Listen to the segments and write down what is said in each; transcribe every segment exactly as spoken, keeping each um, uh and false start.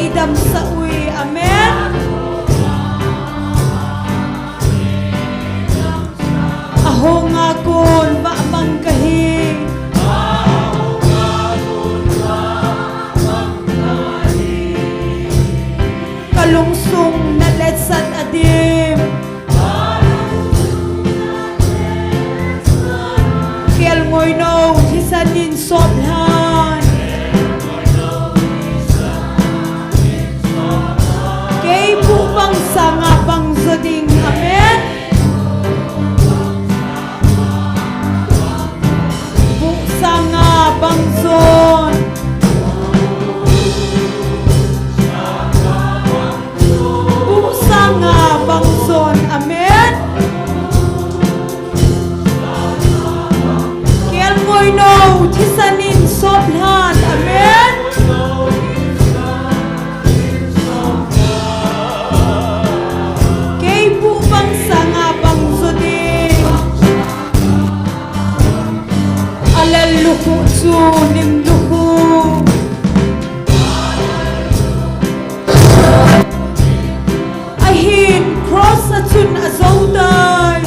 Damsah uve. Amen. Ahunga kon vah bang kahi. Kalungsung naletsah adim. Kelngoi nou thisan in sop lhan. Kei buh bang sanga bang jo ding. Amen. Buh sanga bang jon. Buh sanga bang jon. Amen. Kelngoi nou thisan in sop lhan. Amen. Kei buh bang sanga bang jo ding. Alel lukhu chu nim lukhu. Ahin cross a chun ajo tai.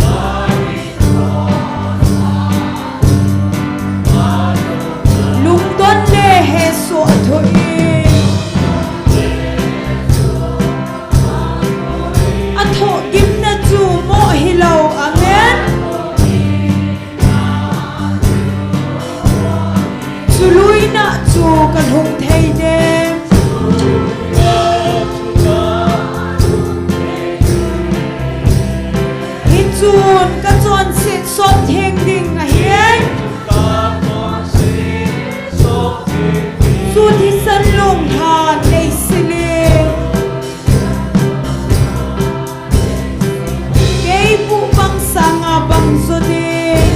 Lungdon le hesoh athoh in. Athoh gimna chu moh hilou. Amen. Chuluina chu kalhung thei dem. Hichun kachonset sop theng ding ahi. Chu thisan lunglhan nei silin. Kei buh bang sanga bang jo ding.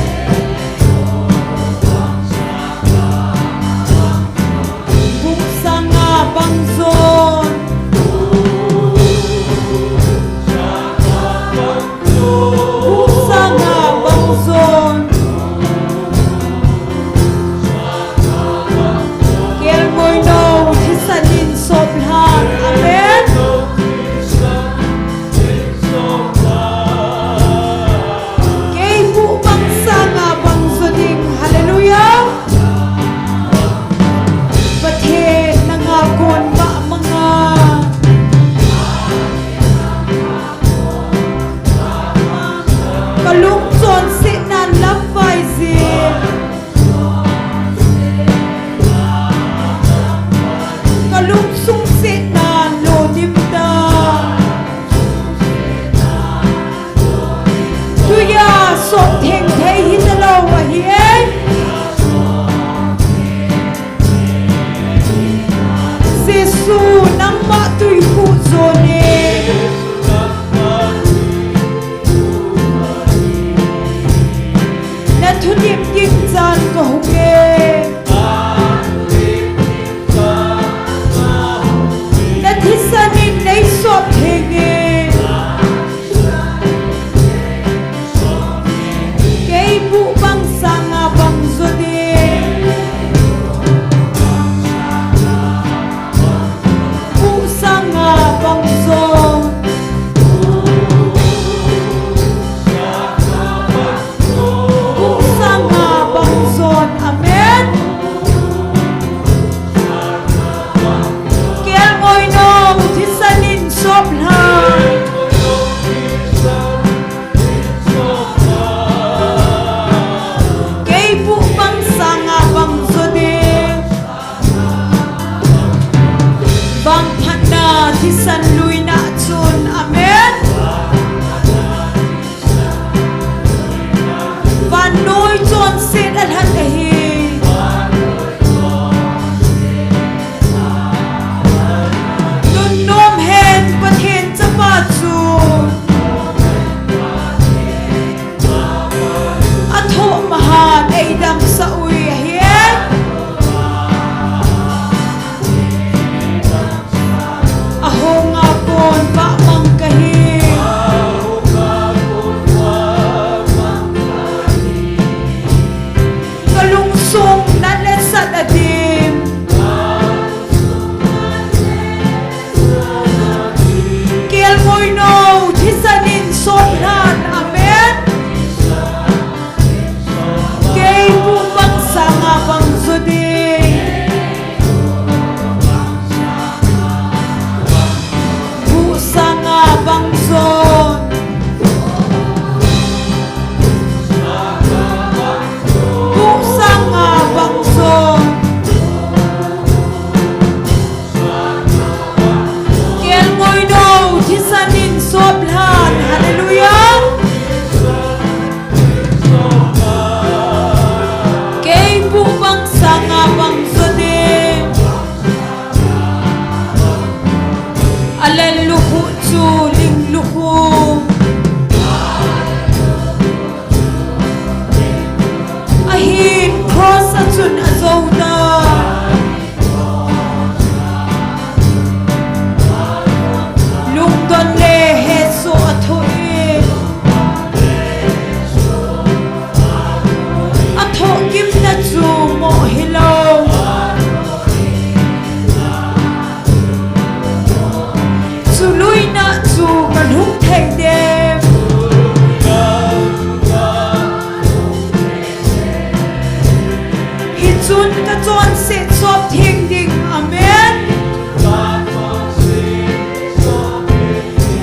Chun kachonset sop theng ding. Amen.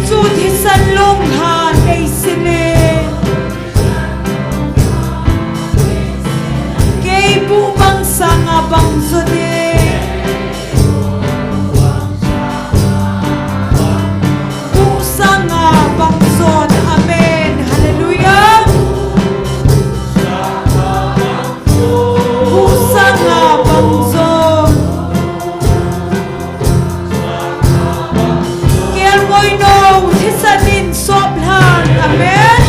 Chu thisan lunglhan nei sin e. Kei buh bang sanga bang jo ding. Buh sanga bang jo. Amen. Hallelujah. Buh sanga bang jo. Kelngoi nou thisan in sop lhan. Amen.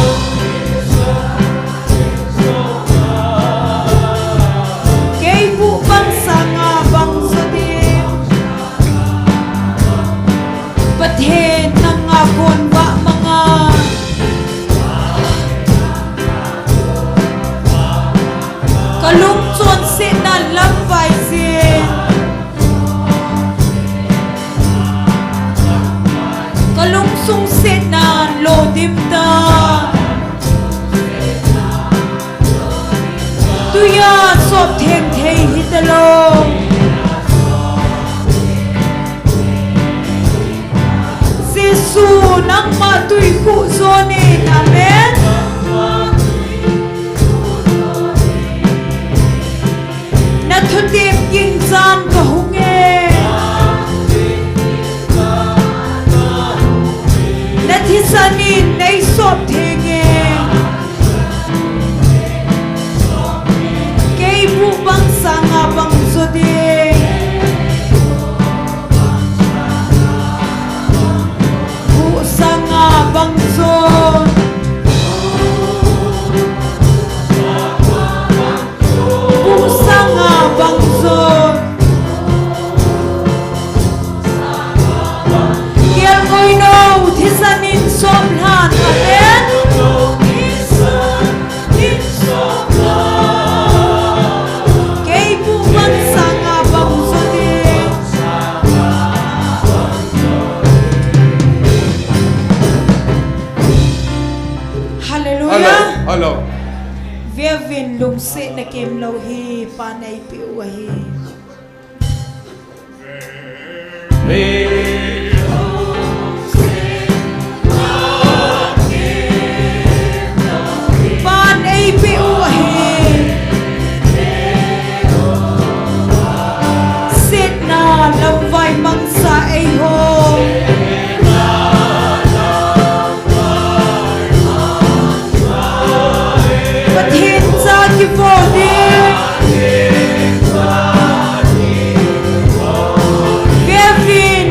Kei buh bang sanga bang jo ding. Pathen nanga kon vah manga. Kalung chonsetna lam vai jin. Kalung sung setna lo dim ta. Tuiya sop theng thei hita lou. Jesu nangma tui khuh jon in. Amen. Na thutep in jan kahung e. Na thisan in nei sop theng e. Kei buh bang sanga bang jo ding. Buh sanga bang jo. Buh sanga bang jo. Kelngoi nou thisan in sop lhan. Amen. Kei buh bang sanga bang jo ding. Hallelujah. Hello, hello. Veuvin, lungsetna kemlou hi Pa'n eipeh u ahi. Pa'n eipeh u ahi. Setna lamvai mangcha eiho. Pathen cha kivo ding. Veuvin,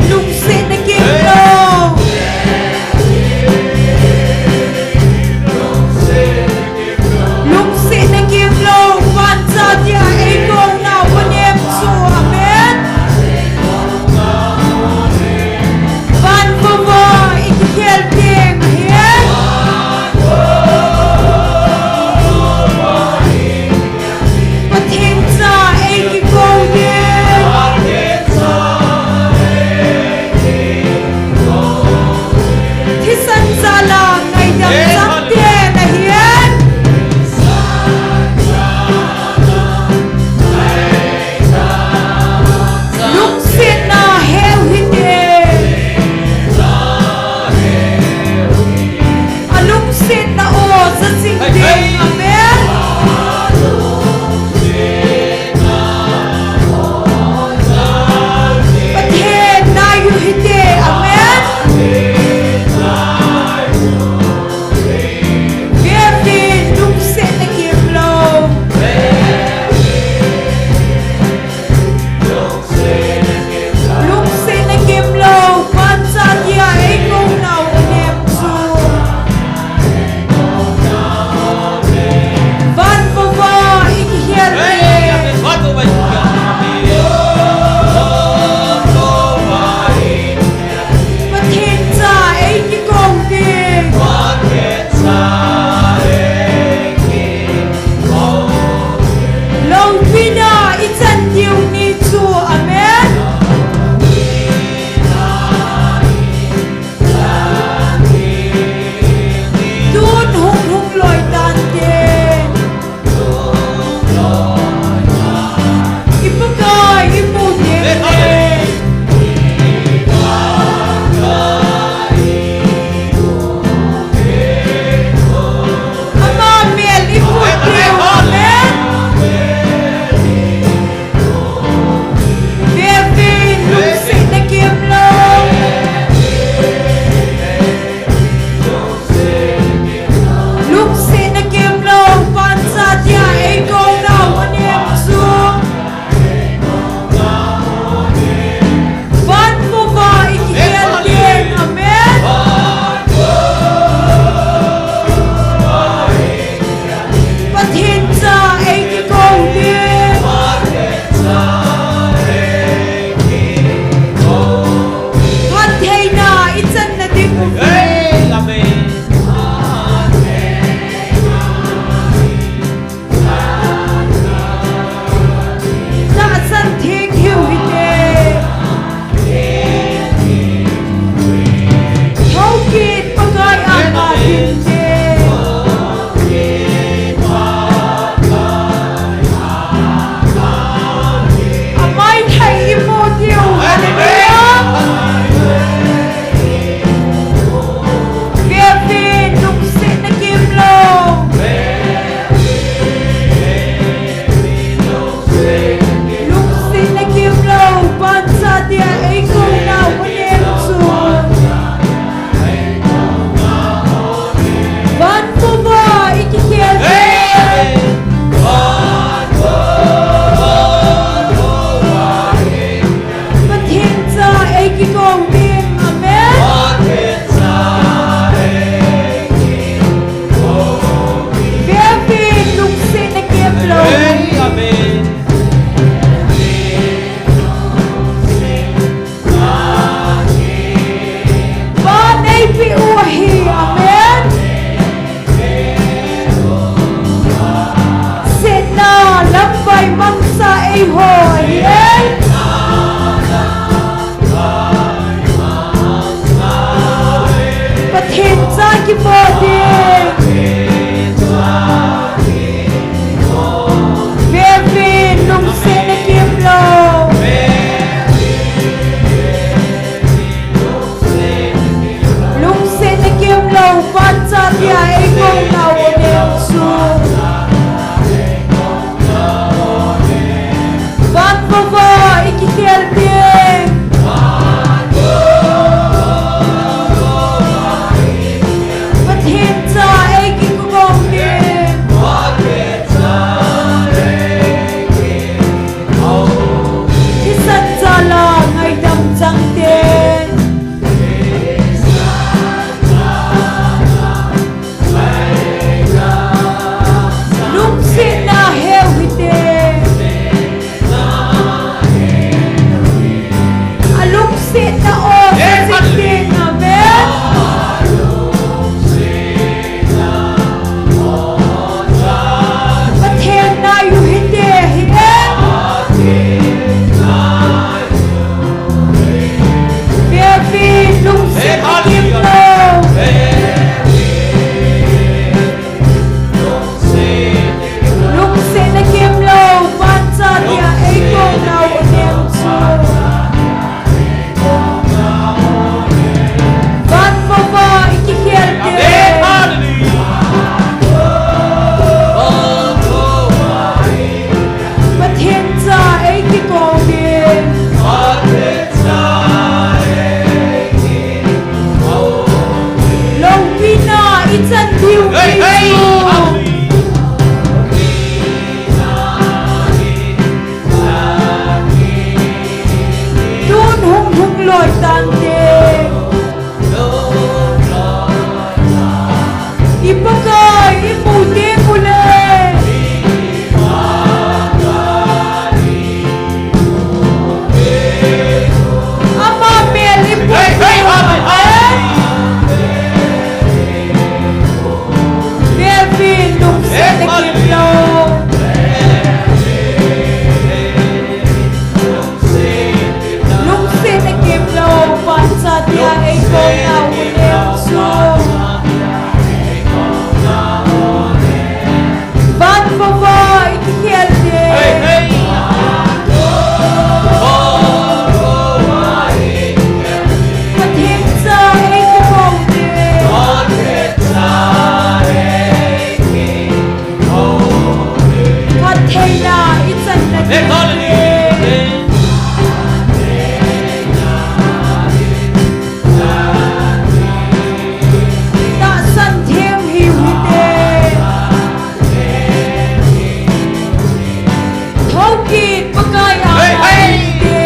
Pakai a Hey, hey. Te.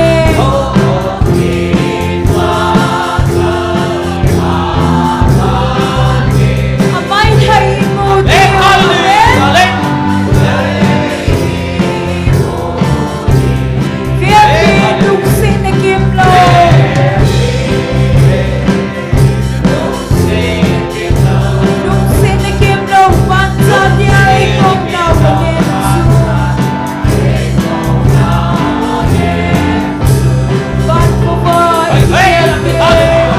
Amai thai mu Hey, te. Hallelujah. Amen. Hey. Fiel te lungsetna kimlou. Lungsetna kimlou, vancha dia i kom nau ka nen chu. Van khovah i Hey, hey, hey, Hallelujah.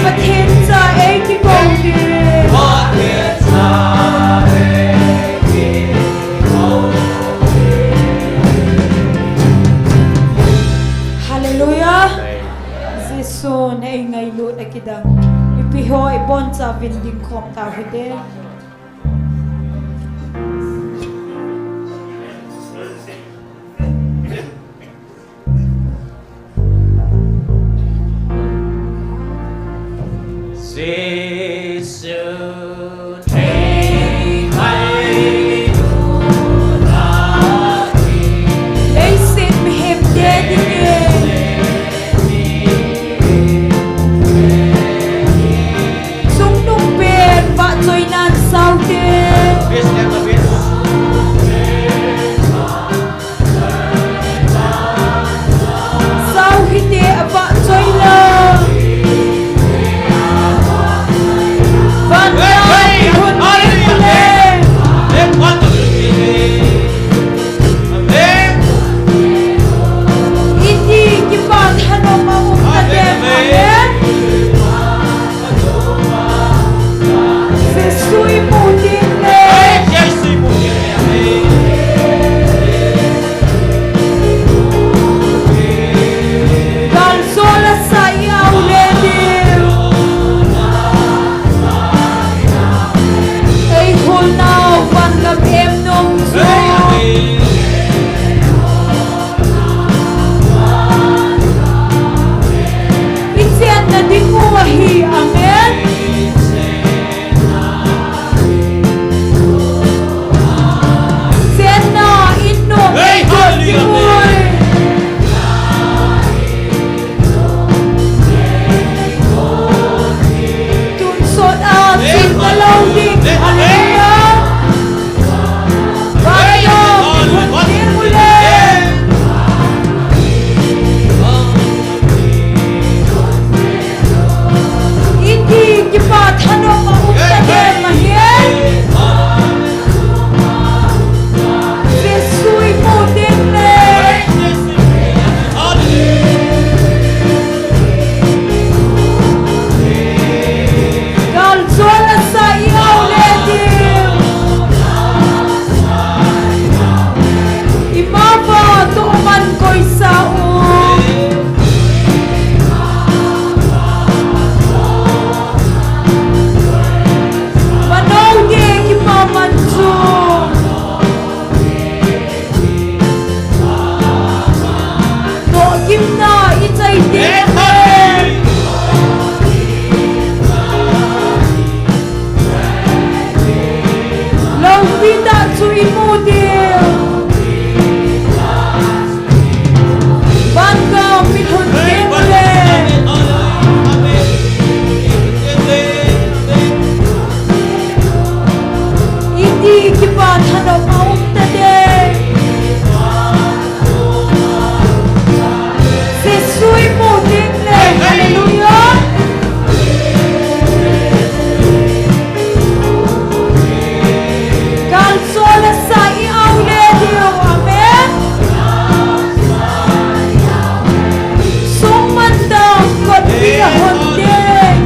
Pathen cha ei kikou ding. Hallelujah. Jesun eingailut akidang. Mipi ho ibonchauvin dingkhom tauhite. Jesu thei mai nuna. Leiset mihem te dingin. Chungnung pen vahchoinan sao te. Sao hite avahchoi lou. Vana Hey, hey, mihon hallelujah. Te le. Amen. Iti kipa thanom a um ta dem. Amen. Amen. Jesu imu ding le. Hey, Jesu imu ding le. Gal jol a sa i au le ding. Ei khol nau van gam em nom chu. Hey, amen. I chenna ding u ahi, amen. Chenna in nom Hey, hallelujah, ding u amen. Tun sot a chin na lou ding, hallelujah. Vana mihon te u le. Iti kipa thanom a um ta dem ahi. Jesu imu ding le. Gal jol a sa i au le ding. Ima va tohman koi sa u. Mano te kipa man chu. Tohgimna i chai te. Loupi tah chu imu ding. Van gam mihon te u le. Iti kipa thanom a um ta dem. Jesu imu ding le. Hallelujah. Gal jol a sa i au le ding u, amen. Sung man dang kot pi a hon ding.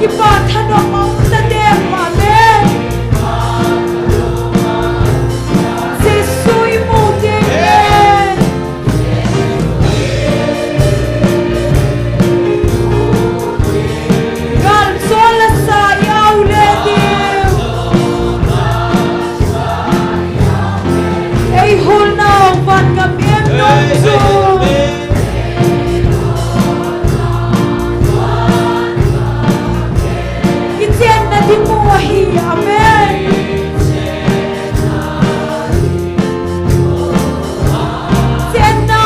Kipa thanom a um tadem, amen. Jesu imu teng le. Gal chol a sa i au le diu. Ei hulnau vangam em nom chu. I chenna ding u ahi, amen. Chenna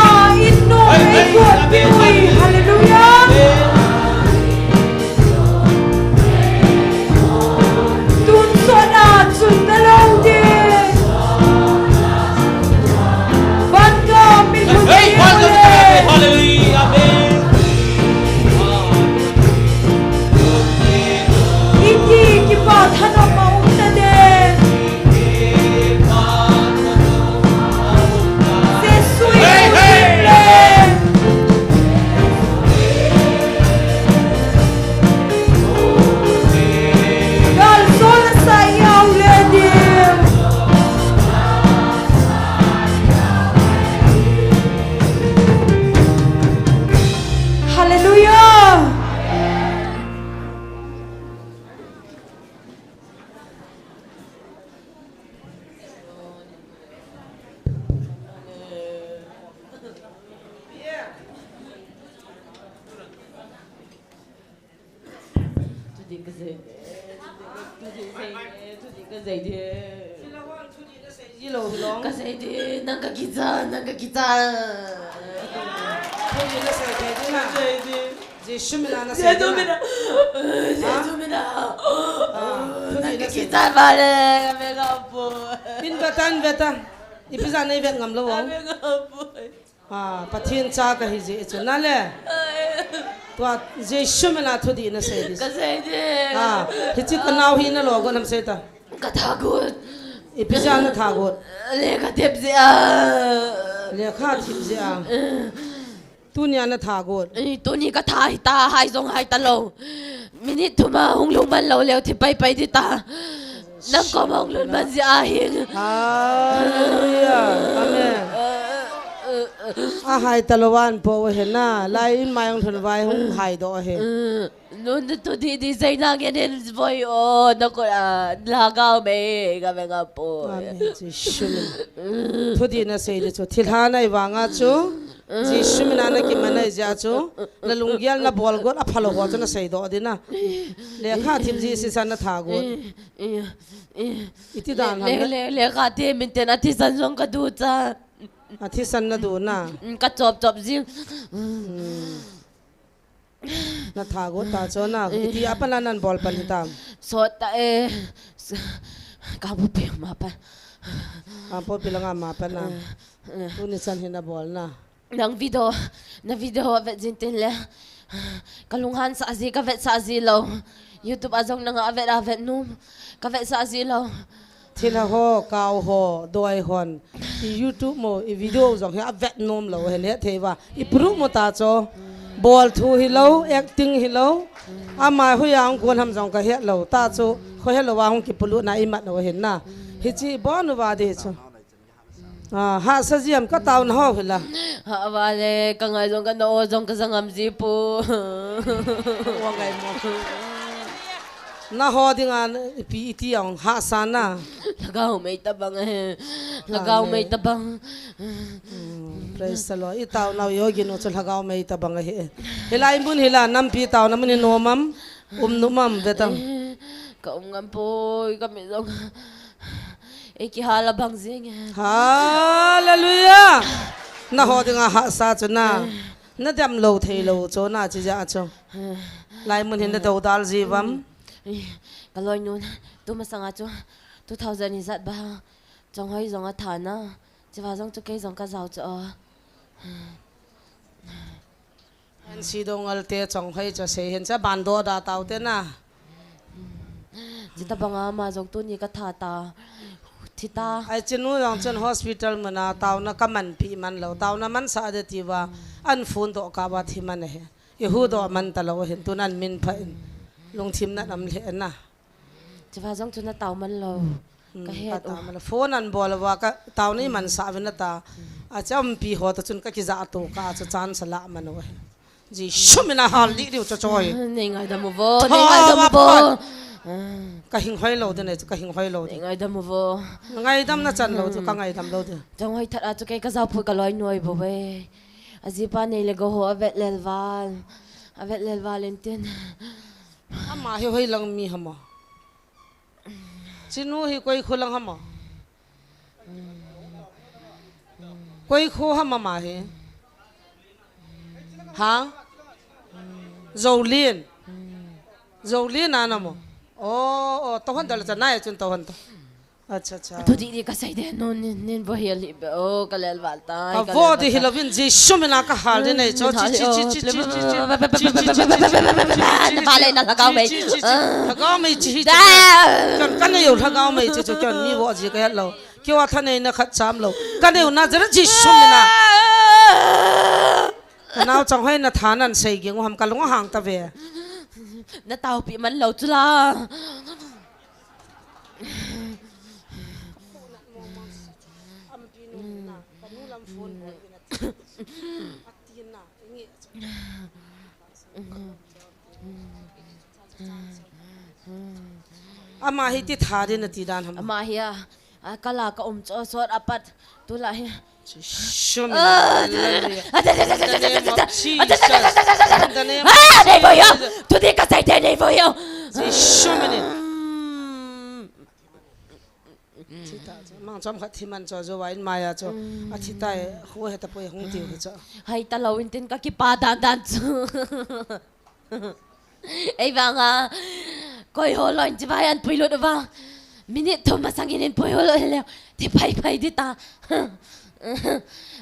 in nom ei guatpi u hi, hallelujah. Tun sot a chun na lou ding. Vangam mi lhun ding u le. Hallelujah, amen. Iti kipa thanom a um tadem. Jesu imu teng le. Gal chol a sa i au le diu. Hallelujah. Thudih kasei de, thudih kasei de, thudih kasei de. Kasei de, nang kakicha, nang kakicha. Thudih nasei de na. Jesu mina nasei de na. Jesu mina. Jesu mina. Ah, thudih nasei. Nang kakicha vale, kave ngam poi. In vetan, vetan. Ipi jeh a nei vet ngam lou vang. Kave ngam poi. Ah, Pathen cha kahi jeh chun nale. Tua Jesu mina thudih nasei di. Kasei de. Ah, hiche kanao hi nalo got ham sei ta. Katha got. Ipi jeh a natha got. Lekha thip jeh a. Lekha thip jeh a. Tunia natha got. Eh, tuni katha hita, hai jong hai talou. Minute thum a hung lhung man lou leu thi pai pai ding ta. Nang koma hung lhun man jeh ahi. Hallelujah. Amen. Ahai talou an po he na. Lai in mai hung lhun vai hung hai doh he. Nun tu di di zai na ngen in voi o na ko a lhagao mei kave ngam poi. Amen. Jesu min. Thudih nasei di chu. Thilha nei vang a chu. Jesu mina nakimanai jeh a chu, nalunggel nabol got aphalou ho chu nasei doh ding na. Lekha thip jeh a sisan natha got. Iti dan ham le, na le, lekha thip min ten athisan jong kadu cha. Athisan nadu na. Mm, kachop chop jing. Mm. Natha got ta chu na. Iti a pat a nabol pan hitam. Sot ta e. Kangpokpi ma pat. Kangpokpi langa ma pat na. Tuni chan hi nabol na. Nang video, na video avet jing tin le. Kalunghan sah ji, kavet sah ji lou. YouTube a jong nanga avet, avet nom. Kavet sah ji lou. Thilha ho, kau ho, doi hon. I YouTube mo, i video jong hi avet nom lou, hen hethei uva. I proof mo ta chu. Bol thu hilou, acting hilou. Ama hoiya hung kon ham jong kahet lou. Ta chu, khohelou a hung kipolut na imat lou hen na. Hiche ibon uva di chu. Ah, hahsa ji am ka taona ho hi la. Hah vale, ka ngai jong ka na o jong ka ja ngam ji poi. O ngai mo. Na ho dinga ipi iti jong hahsa na. Lhagao mei tabang e. Lhagao mei tabang. Mm, praise the Lord. I taona u i ogin u chu lhagao mei tabang ahi. Hilai mun hi la nampi taona mun hi nom am. Um nom am ve tang. Eh, ka um ngam poi, ka mit jong. Ei kihal a bang jing e. Hallelujah. Na ho dinga hahsa chu na. Na dem lou thei lou chu na chi ja chu. Lai mun hin na dodal ji vam. Ka loinu, tu masanga chu two thousand hi jat ba. Chonghoi jong a tha na. Chiva jong chu kei jong ka jao chu o. An si dong al te Chonghoi chu sei hin cha ban do da tau te na. Chita banga ama jong tuni ka tha ta. Thi ta. Ai chinu jong chun hospital muna taona ka man pi man lou. Taona man sa de ti va an phone doh ka va thi man he. I hu doh man ta lou hin tun an min pha in. Lungthim na nam le na. Chiva jong chu na tao man lo. Hmm, ka he ka tao man lo. Phone an bol va ka tao nei man sa ve na ta. A cham pi ho ta chun ka kija to ka chu chan sa la man o. Jisu mina hal di diu cho choi. Nei ngaidam u vo, nei ngaidam u vo. Ka hing hoi lo de nei chu ka hing hoi lo de. Nei ngaidam u vo. Ngaidam na chan lo chu ka ngaidam lo de. Jong hoi that a chu kei ka jao phu ka loi noi bo ve. Ajipa nei le go ho a vet lel val. A vet lel val in tin. Ama hi hoi lang mi hama. Chinu hi koi khu lang hama. Koi khu hama ma hi. Ha? Zolin. Zolin a na mo. Oh, oh, to hon dal cha nai chun to hon to. Acha, acha. Thu di di ka sai de no nin nin vo hi li be o ka lel val tai. Ka vo di hi lovin Jisu mina ka hal di nei cho chi chi chi chi chi chi. Na ba le na lhagao mei. Lhagao mei chi hi. Kan kan nei lhagao mei chi cho kan mi vo ji ka lo. Kiwa thanei na khat cham lo. Ka neu Nazareth Jisu mina. Ka nau chang hoi na tha nan sei ging ham ka lung hang ta ve. Na tau pi man lo chu la. Ama hi ti tha din na ti dan ham. Ama hi a, a kala ka um cho sot apat tu la hi. Shum. Hallelujah. In the name of Jesus. In the name of Jesus. Nei vo yo. Tu di ka sai te nei vo yo. Shum ni. Mang chom khat thi man cho jo wa in maya cho. A thi tai khu he ta poi hung tiu cho. Hai ta lo in tin ka kipa dan dan chu. Ei vang a, koi ho loi chi vai an pui lut uva. Minute thum masang in in pui ho loi le. Thi phai phai di ta.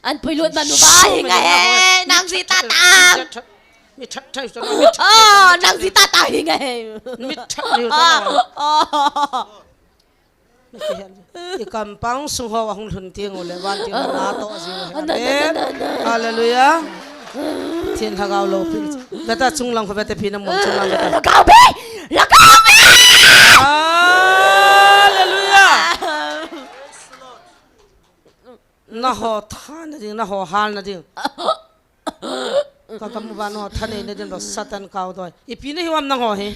An pui lut man uva hi nga he, nang si ta ta. Mi that thai ta, mi that. Oh, nang si ta ta hi nga he. Mi that ni ta. Oh. I kampang sung ho ahung lhun ti ngole van ti na to ji. Amen. Hallelujah. Thin lhagao lo pi. Beta chung lang ko beta pi na mo chung lang beta. Lhagao pi. Lhagao pi. Hallelujah. Na ho tha na ding, na ho hal na ding. Ka kamu ba no thanei ne din ro Satan kau doi. Ipi ne hiu am nang ho hi.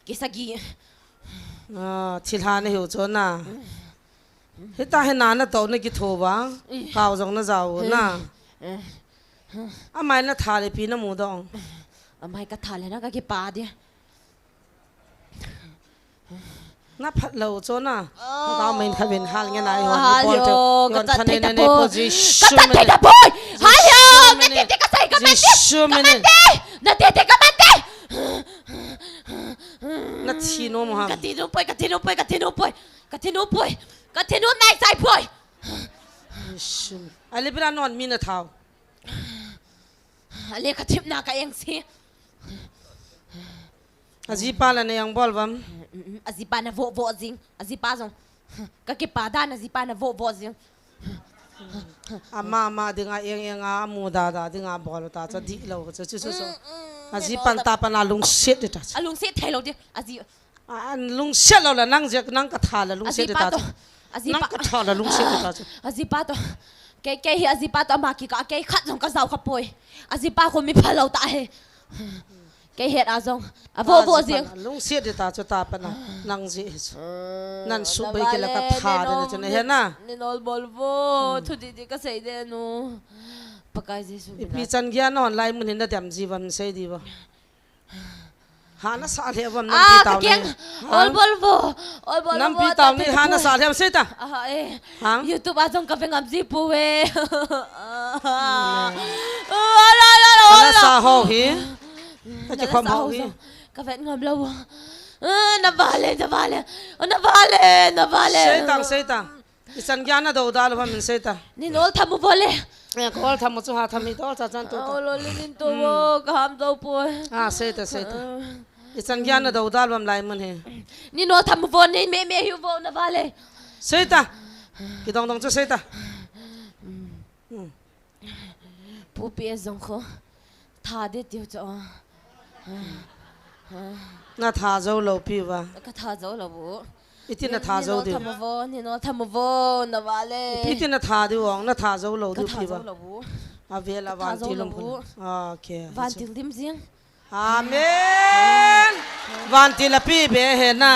Kisagi. Ah, thilha ne hiu cho na. Hita hi na na to na kitho ba. Kau jong na jao na. Amai na tha le pi na mu dong. Amai ka tha le na ka kipa dia. Na phat lo cho na. Ka main kha vin hal nge nai hon ni bol te. Ka chat thei ta poi. Ka chat thei ta poi. Hai yo, na te te ka sai ka man te. Ka man te. Na te te ka man te. Na thi no mo ha. Ka thi no poi, ka thi no poi, ka thi no poi. Ka thi no poi. Ka thi no nai sai poi. Ale bra non mi na thau. Ale ka thip na ka eng si. Ajipa la na eng bol vam. Ajipa na vo vo jing. Ajipa jong. Ka kipa dan ajipa na vo vo jing. Ama ama dinga eng eng a amu da da dinga bol ta cha di lo cha chu chu chu. Ajipan ta pan a lungset di ta cha. A lungset thei lo di. Aji A, an lungset lo la nang jek nang ka tha la lungset di ta chu. Nang ka tha la lungset di ta chu. Ajipa to. Kei kei hi ajipa to ama ki ka kei khat jong ka jao kha poi. Ajipa ko mi pha lo ta he. Kei het a jong. A vo vo jing. Lungset di ta chu ta pa na. Nang ji hi chu. Nan su bai ki la ka tha de na chu na he na. Ni nol bol vo. Thu di di ka sei de nu. Pakai Jesu. Ipi chan gia non lai mun hin na dem ji vam sei di va. Hana sa le vam nampi tau ni. Ol bol vo. Ol bol vo. Nampi tau ni hana sa le seta. Aha eh. YouTube a jong ka ve ngam ji pu ve. Ala ala ala. Sa ho hi. Ka ki khom ho hi. Ka vet ngam lo. Na vale, na vale. Na vale, na vale. Seta, seta. Ichan geiya na dou da lou ham in sei ta. Nin ol tham u vole. Eh, ka ol tham u chu ha tham hi dou cha chan tu ta. Ol ol nin to vo, ka ham dou poi. Ah, sei ta, sei ta. Ichan geiya na dou da lou ham lai mun hi. Nin ol tham u vo, nin me me hi u vo na vale. Sei ta. Kidong dong chu sei ta. Pu P S jong kho. Tha de tiu cho. Ha. Ha. Na tha jou lou pi va. Ka tha jou lou bu. Iti na tha jou diu. Ni nol thamu vo, ni nol thamu vo, na va le. Iti na tha diu ong, na tha jou lou diu pi va. Ka tha jou lou bu. A vel a vantil lou bu. Okay. Vantil dim jing. Amen. Vantil a pi be he na.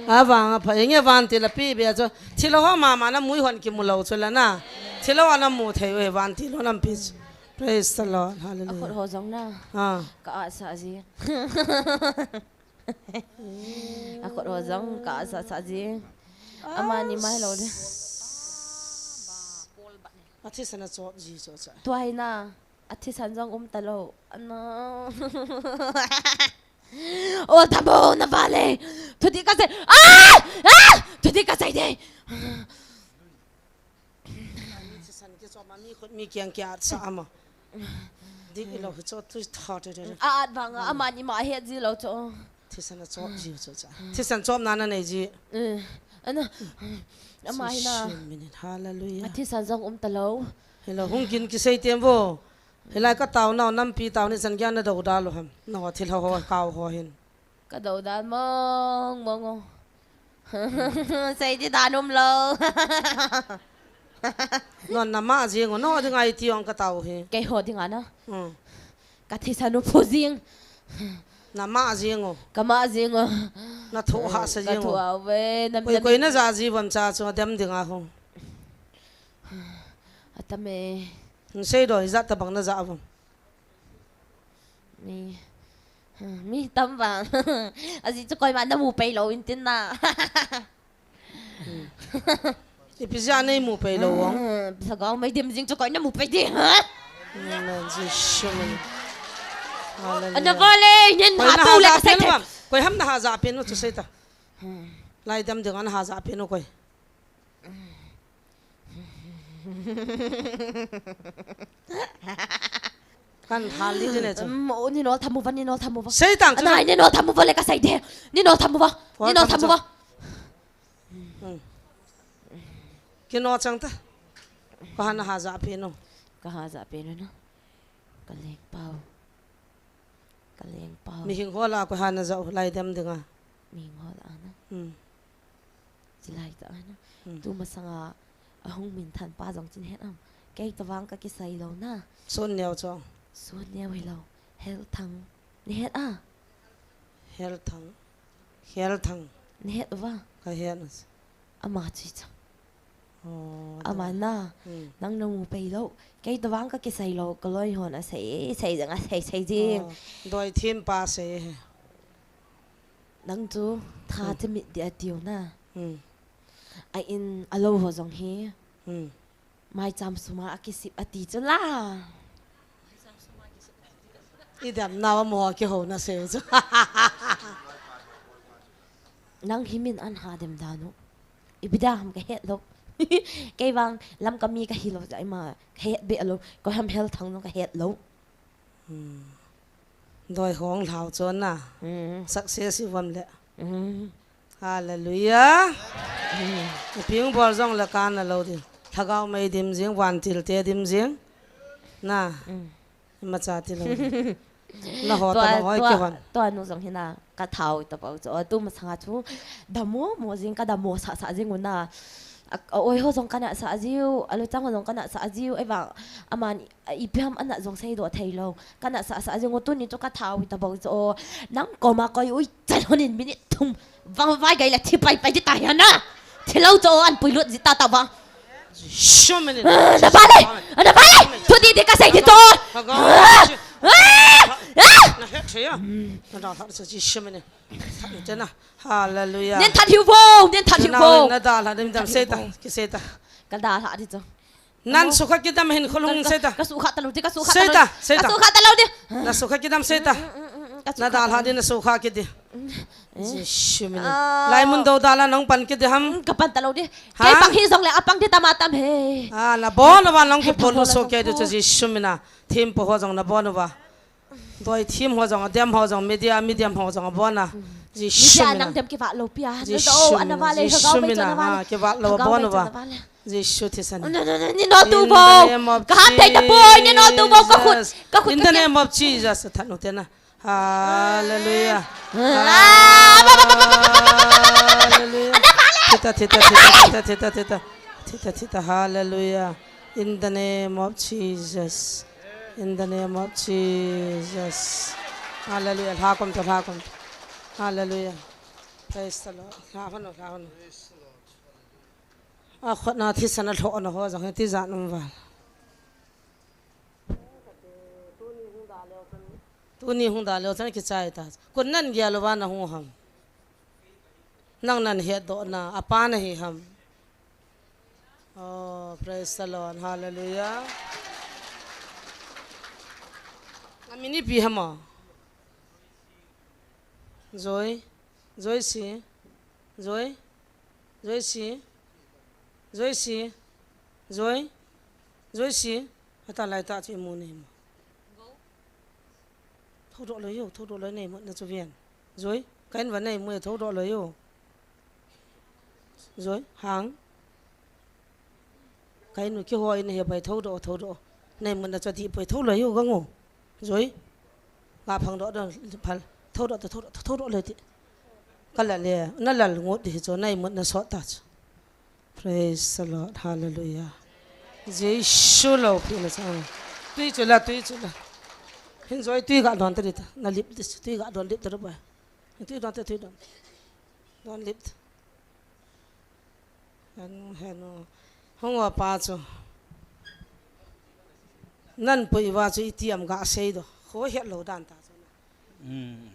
A vang a pha, inge vantil a pi be a chu. Thilo ho mama na mui hon kimu lou chu la na. Thilo ana mu thei u he vantil ho nam pi chu. Praise the Lord. Hallelujah. A khut ho jong na. Ah. Ka a sa ji. A khut ho jong ka a sa sa ji. Amani mai lou de. A thisan a chop ji chu cha. Tua hi na. A thisan jong um ta lou. Ana. O thamu na va le. Thuti ka sei. Ah! Ah! Thuti ka sei de. Thisan kichop ma mi khut mi kiang kia sa ama. Dik ilo chu tu tha te te. A at vang a, amani ma het ji lou chu. Thisan a chop ji chu cha. Thisan chop na na nei ji. Eh, ana. Ama hi na. Sishin minin. Hallelujah. A thisan jong um ta lou. Hello, hung kin kisei tem vo. Hilai ka tao nau nampi tao ni chan gyan na dou da lou ham. Na ho thil ho ho kau ho hin. Ka dou dan mong mong o. Sei di dan um lou. Non na ma jing o, no ding ai ti ong ka tao hi. Kei ho ding ana. Hmm. Ka thisan u phu jing. Na ma jing o. Ka ma jing o. Na thu ha sa jing o. Ka thu a ve, nam koi na koi na ja ji vam cha chu dem ding a hung. Atame. Sei do, ijat tabang na ja vam. Mi, mi tam vang. Aji chu koima na mu pei lou in tin na. Ipi jeh a nei mu pei lou vang. Lhagao mei dim jing chu koi na mu pei di. Amen. Jisu min. Hallelujah. Ana vale, nin koi ha na tu le ha ja sai pen the. Koi ham na ha ja pen u chu sei ta. Lai dem ding ana ha ja pen u koi. Kan hal li dine chu. Um, o, ni nol thamu va, ni nol thamu va. Sei tang chu. Anai, ni nol thamu va le ka sei de. Ni nol thamu va. Ni nol thamu va. Hmm. Kino chang ta. Ka hana ha ja pen u. Ka ha ja pen u na. Ka leng pau. Ka leng pau. Mihing ho la ko hana ja u lai dem ding a. Mihing ho la na. Hmm. Chilai ta na. Hmm. Tu masanga ahung min than pa jong chin het am. Kei tavang ka kisai lou na. Sun Neo chong. Sun Neo hi lou. Hel Thang. Ni het a? Hel Thang. Hel Thang. Ni het uva? Ka het na. Ama chu cha. Oh, ama na. Hmm. Nang na mu pei lou. Kei tavang ka kisai lou. Ka loi hon a sei, sei jeng a sei, sei jeng. Oh, doi thim pa sei he. Nang chu tha, hmm, chimit di a tiu na. Hmm. A in a lou ho jong hi. Hmm. Mai cham suma a kisip a ti chu la. I dem na mo ki ho na se chu. Nang hi min an ha dem dan u. I bida ham ka het lou. Kei vang lam ka mi ka hi lou ja ima ka het be lou. Ko ham Hel Thang no ka het lou. Hmm. Doi hong lhau chon na. Hmm. Success i vam le. Hmm. Hallelujah. Hmm. Ping bol jong le kan na lou di. Lhagao mei dim jing, vantil te dim jing. Na. Hmm. Ima cha ti lou. Na ho ta bang hoi ki hon. Tua nu jong hi na ka thau ta pau chu. Tu masanga chu. Damo mo jing ka damo sa sa jing u na. A, a oi ho jong ka na sa jiu, a luchang ho jong ka na sa jiu, ei vang, aman, a, ipi ham ana jong sei doh thei lou. Ka na sa sa jiu, ngo tuni chu ka thau ta bou chu. Nang koma koi ui chan honin minute thum. Vang vai gai la thi pai pai di ta hi na. Thi lou chu an pui lut ji ta ta vang. Sure minute. Ah, na ba le, na ba le. Thu di di ka sei di to. Ah, ah, ah. Na het thei a. Na da hat sa ji sure minute. Hallelujah. Nen that hiu vo, nen that hiu vo. Na dalha ding dam sei ta, ki sei ta. Ka dalha di chu. Nan sukha kidam hin khulung sei ta. Ka sukha ta lou di, ka sukha ta lou di. Sei ta, sei ta. Ka sukha ta lou di. Na sukha kidam sei ta. Mm, mm, mm, mm. Na dalha di na sukha kidi. Mm, eh. Jisu mina. Ah. Lai mun do dalha nong pan kidi ham. Mm, ka pan ta lou di. Ha? Kei pang hi jong le apang di tama tam he. Ah, na bon wa nong ki pon so ke di chu Jisu mina. Thim po ho jong na bon wa. Doi thim ho jong, adem ho jong, media, medium ho jong, abon a. Jisu mina. Media nang dem kivat lou pia. Jisu mina. Jisu mina. Ha, kivat lou abon a. Jisu thisan. No, no, no, ni no tu vo. Ka hat thei ta poi, ni no tu vo, ka khut, ka khut. In the name of Jesus, tha nu te na. Hallelujah. Hallelujah. Theta, theta, theta, theta, theta, theta. Theta, theta, hallelujah. In the name of Jesus. In the name of Jesus. Hallelujah. Lha kom to, lha kom to. Hallelujah. Praise the Lord. Lha hon o, lha hon o. A khotna thisan a lhohna ho jong hiti jan um val. Tuni hung da leu chan kichai ta. Kun nan gel uva na hung ham. Nang nan hetdoh na, apa na hi ham. Oh, praise the Lord. Hallelujah. Amin ipi ham o. Joy. Joy si. Joy. Joy si. Joy si. Joy. Joy si. Hata lai ta chu imu nei mo. Thoudoh loi o, thoudoh loi nei mo na chu ven. Joy. Kahin va nei mo e, thoudoh loi o. Joy. Hang. Kahin u kihoi na he pai, thoudoh, thoudoh. Nei mo na chu dih poi, thou loi o, gang o. Joy. Nga phang doh doh phal. Thoudoh, thoudoh, thoudoh loi ti. Ka lal e, na lal ngot hi chu, na imut na sot ta chu. Praise the Lord. Hallelujah. Jesu loupina cha. Tui chu la, tui chu la. Hin Joy tui ga don ta di ta. Na lip di chu, tui ga don lip ta ba. Tui don ta, tui don. Don lip ta. Henu, henu. Hung uva pa chu. Nan pui uva chu iti ham ga sei doh. Kho het lou dan ta chu na. Hmm.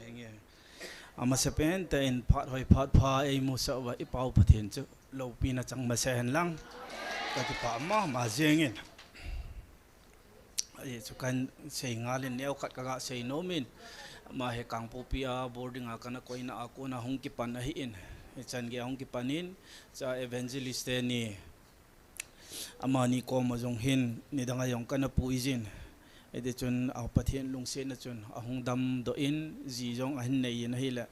Henge. Amasapen tah in phat hoi phat pha eimusah uva i Pau Pathen chu loupina chang masa hen lang. Ka kipah mama jeng in. Ajeh chu kahin sei ngal in neo khat ka ga sei nom in. Ama hi Kangpokpi a boarding a kana koina a kona hung kipan ahi in. Hichan gei a hung kipan in, cha evangelist teni amani koma jong hin nidang a jong kana pui jin. Hiti chun a Pathen lungsetna chun ahung damdoh in, ji jong ahin nei in ahile.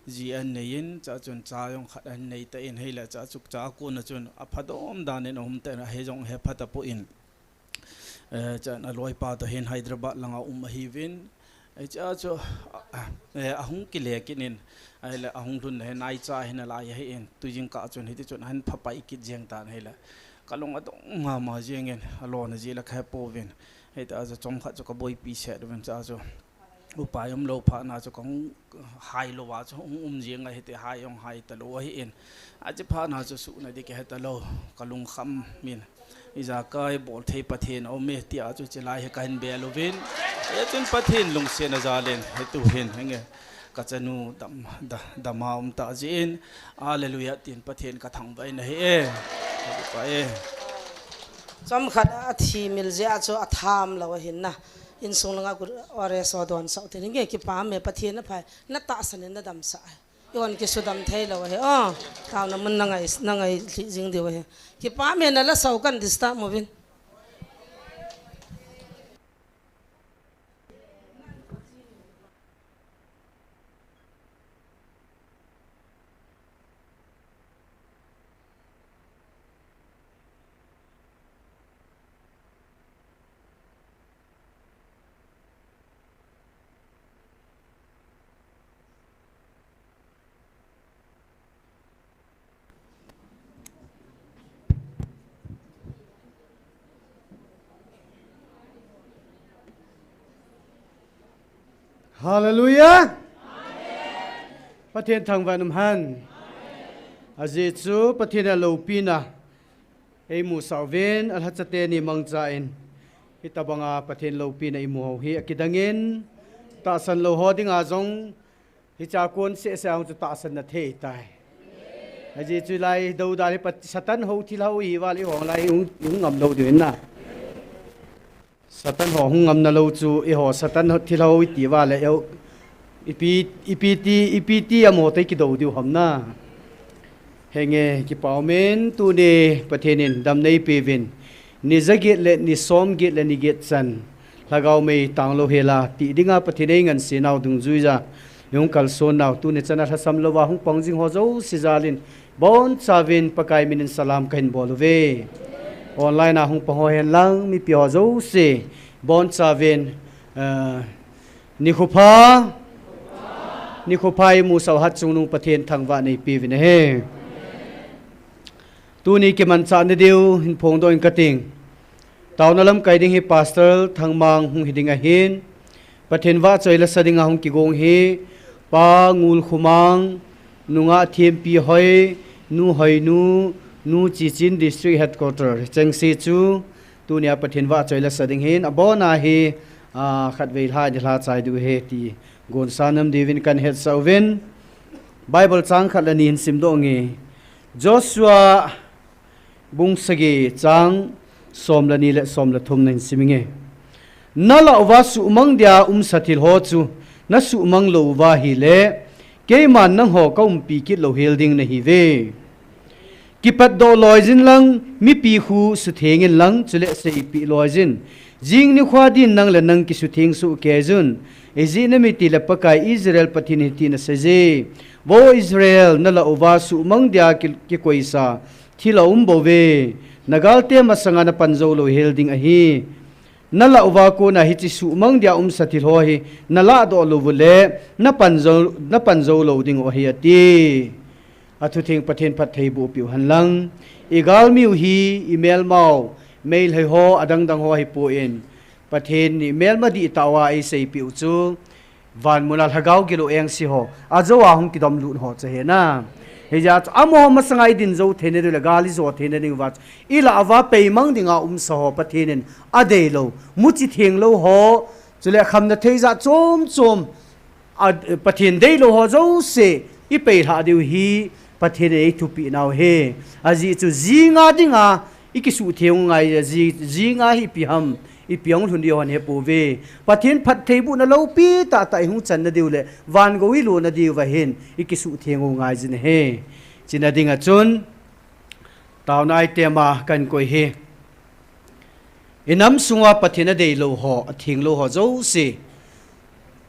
Ji ahin nei in, cha chun cha jong khat ahin nei tan ahile, cha chu cha a kona chun aphadom dan in aum tan ahi jong he pha tapon. Eh, chan aloipa toh hin Hyderabad langa um ahiuvin. Hiche a chu, eh, ahung kile kit in, ahile ahung lhun na hi naicha hi nalai ahi in, tujingkah chun hiti chun ahin phapai kit jeng tan ahile. Ka lung adong mama jeng in, alona jeh le ka he pouvin. Hiti a chu chomkhat chu ka boipi set uvin cha chu. Upai umlou phat na chu kahung hai lou a chu hung um jeng a hiti hai jong hai talou ahi in. Achi phat na chu suhna di kihe talou, ka lungkham in. Ijakai bol thei Pathen aum e tia chu chilai hi kahin bel uvin. Hichun Pathen lungsetna jal in hitu hin henge. Ka chanu dam, da, dam a um ta jeh in. Hallelujah tin Pathen ka thangvah in ahi e. Ka kipah e. Chomkhat a thi mil jeh a chu atham lou ahin na. Insung langa kut ore so don sau tin henge kipah me Pathen aphai. Na tahsan in na damsah e. Ihon kisudam thei lou ahi. Oh, taona mun na ngai, na ngai lhih jing diu ahi. Kipah me na la sau kan disturb mo vin. Hallelujah. Pathen thangvah in umhen. Ajeh chu Pathen a loupina eimusah uvin, alhacha teni mangcha in. Hitabanga Pathen loupina imu ho hi akidang in, tahsan lou ho dinga jong, hiche a kon sehseh a hung chu tahsan na thei tai. Ajeh chu lai dou dan hi Pat-, Satan ho thilha ho ihi uva le eiho lai hung, hung ngam lou diu ahi na. Satan ho hung ngam na lou chu eiho Satan ho thilha ho iti uva le eiho ipi, ipi ti, ipi ti a mo tei kidou diu ham na. Henge kipah um in tuni Pathen in damna eipeuvin. Ni jaget le ni somget le ni get chan. Lhagao mei tang lou hel a, ti dinga Pathen eingansena u dungjuija, ihung kalson nau, tuni chan a lhasam louva hung pang jing ho jouse jal in, bonchauvin Pakai min in salam kahin bol uve. Online a hung pang ho hen lang, mipi ho jouse, bonchauvin, eh, Nikho pha, nikho pha imusah u Hatchungnung Pathen thangvahna eipeuvin ahi. Tuni kimanchah nadiu hin phongdoh inge kati. Taona lamkai ding hi Pastor Thangmang hung hiding ahin, Pathen vahchoi lasa dinga hung kigong hi Pa Ngulkhomang, nungah Thempi Hoi, Nu Hoinu, Nu Chichin, District Headquarter, chengse chu tunia Pathen vahchoi lasa ding hin, abona hi, ah, khatvei lha, nilhah chai diu ahi ti gonsa nom diuvin kahin hetsah uvin. Bible chang khat le ni hin simdoh inge. Joshua bung sagi chang som le ni le som le thum nahin sim inge. Nalah uva suhmang dia umsa thil ho chu nasuhmang lou uva ahile, keiman nangho kaumpi kit louhel ding nahiuve. Kipatdoh loijin lang, mipi khu suthengin lang, chule seipeh loijin. Jing nikho din nang le nang kisutheng soh keijun. Ijeh inem itile Pakai Israel Pathen in hitin aseiye. Vo Israel, nalah uva suhmang dia ki-, kikoisa thil aum bouve. Nagalte masanga napan jou louhel ding ahi. Nalah uva kona hiche suhmang dia umsa thil ho hi nalahdoh lou uleh, napan jou, napan jou lou diu ahi ati. Athutheng Pathen phattheiboh peh u hen lang. Igalmiu hi, imelmau, Meitei ho, adangdang ho ahipon, Pathen in imelma dihtah uva eiseipeh u chu, vanmuna lhagao gilou engse ho, ajou a hung kidom lut ho chu ahi na. Hijeh chun amaho masanga idin jou theina diu le gal ijo theina diuva chu, ilah uva peimang dinga umsa ho Pathen in adeilou, muchi thenglou ho, chule khamna thei jat chom chom, a, Pathen deilou ho jouse ipeilhah diu hi Pathen in eithupeh nau ahi. Ajeh chu jinga dinga ikisuhtheng u ngai, ji-, jinga hi ipi ham, ipi hung lhun diu hon hepouve. Pathen phattheibohna loupi tahtah ihung channa diu le vangou ilona diuva hin ikisuhtheng u ngaijin ahi. Chuna dinga chun, taona item a kahin koi hi. Inam sunga Pathen adeilou ho, athenglou ho jouse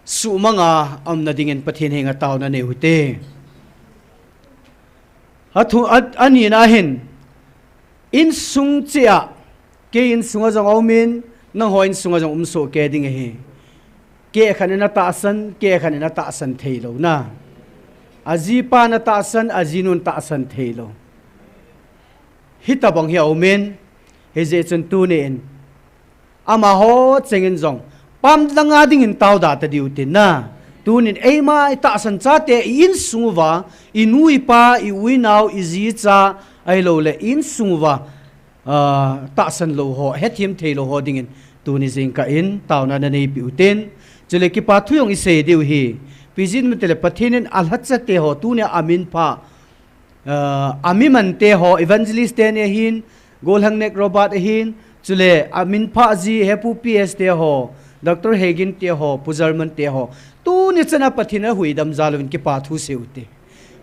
suhmanga umna dingin Pathen henga taona neiu hite. Athu-, a, anina hin, insung cheh a, kei insunga jong aumin, nangho insunga jong umsoh kei ding ahi. Kei khat in atahsan, kei khat in atahsan theilou na. Ajipa in atahsan, ajinun tahsan theilou. Hitobang hi aumin, hijeh chun tunin, amaho chengin jong, pamlanga dingin taoda tadiu tin na. Tunin eima itahsan chate i insung uva, inu ipa, i u inao, iji icha, ahilouleh insung uva, ah, tahsan lou ho, hethem theilou ho dingin, tuni jingkah in, taona naneipeh u tin. Chule kipa thu jong isei diu ahi. Ipi jeh inem itile Pathen in alhachate ho, tunia aminpha, ah, amimante ho, evangelist teni ahin, Golhangnek Robert ahin, chule aminpha ji Hepu P S te ho, Doctor Hagin te ho, Pu German te ho. Tuni chana Pathen in ahuhdam jal uvin kipa thu seiu hite.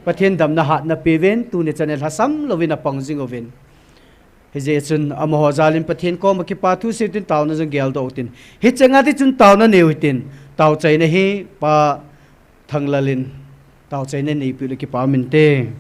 Pathen damna hatna peuvin, tuni chana lhasam louvin apang jing uvin. Hijeh chun amaho jalin Pathen koma kipa thu seiu tin taona jong geldoh u tin. Hiche nga ti chun taona neiu hitin, taochaina hi Pa Thanglal in taochaina neipeh le kipa um inte.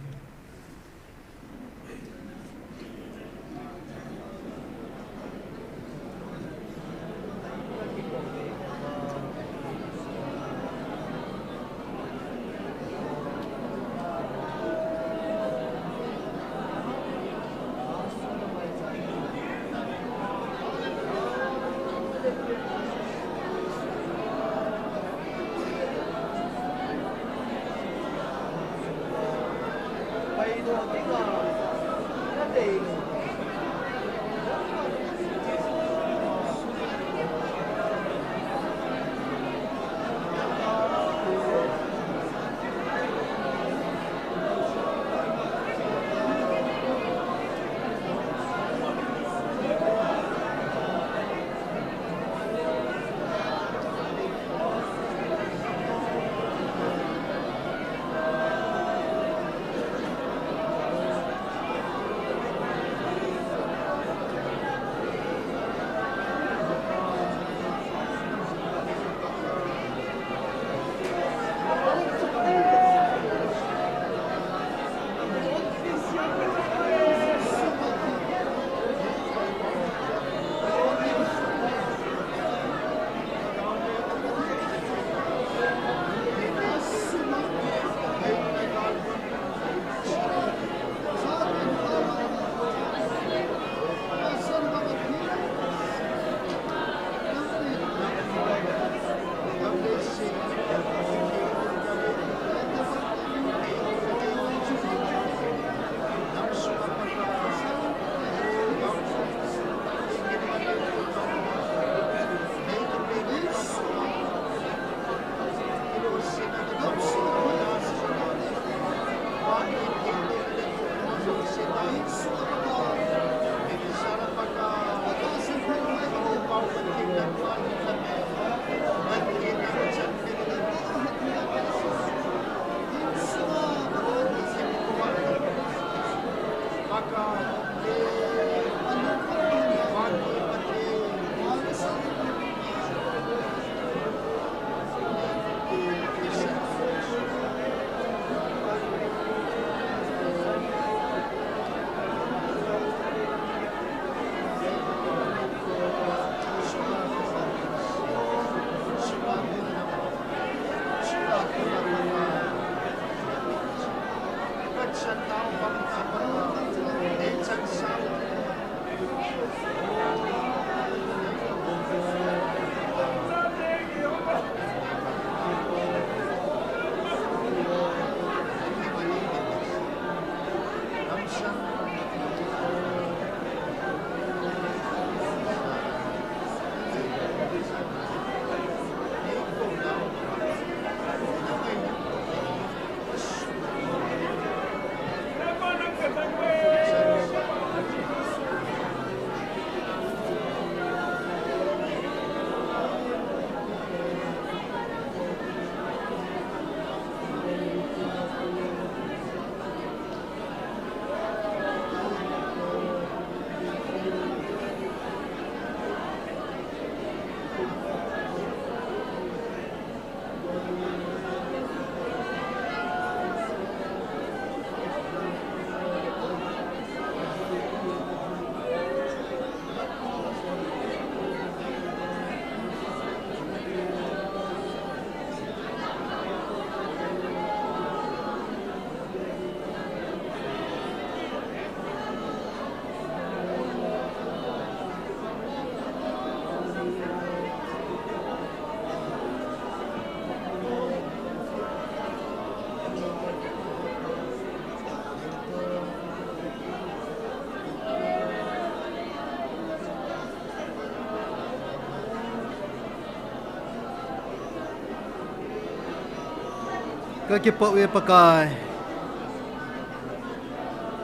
Ka kipah uve Pakai.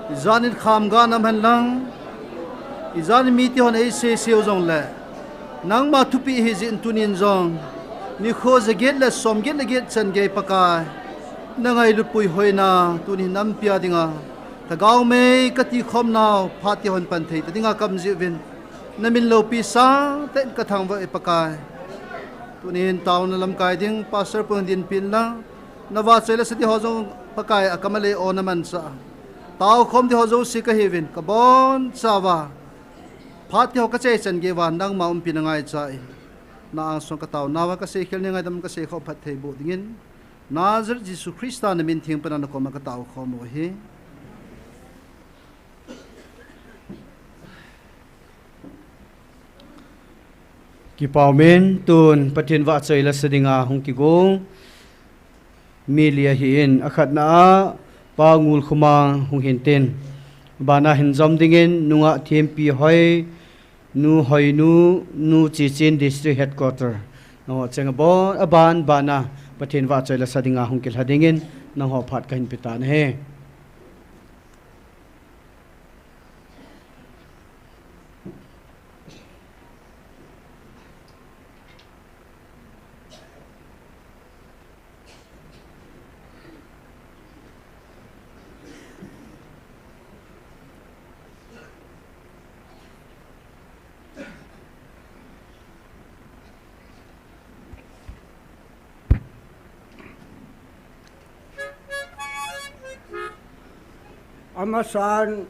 Ijanin kham ga nam hen lang, ijanin mite hon eisei seu jongle, nangma thupeh ahi jeh in tunin jong, nikho jaget le somget le get chan gei Pakai, na ngailutpui hoina tunin nam pia dinga, Lhagao mei kati khom nau, phat ti hon pan thei ta dinga ka um jiuvin, na min loupi sangtah in ka thangvah e Pakai. Tunin taona lamkai ding, Pastor pu hung dinpi in lang, na vahchoi le sa ding ho jong Pakai a kam a lei o na manchah a. Tao khom ding ho jouse ka hiuvin, ka bonchauva. Phat ti ho ka chai chan gei uva, nangma umpi na ngaicha in. Na angsunga ka taonauva, ka seikhel nei ngaidam, ka seikhom phatthei boh dingin. Nazareth Jesu Christa na min theng pana na koma ka tao khom u ahi. Kipah umin, tun Pathen vahchoi la sa dinga hung kigon mi li ahin, akhatna a Pa Ngulkhomang hung hin tin, bana hin jom dingin nungah Thempi Hoi, Nu Hoinu, Nu Chichin, District Headquarter. Nangho cheng abon, aban, bana Pathen vahchoi la sa dinga hung kilha dingin nangho phat ka hin pe tan ahi. Amasan,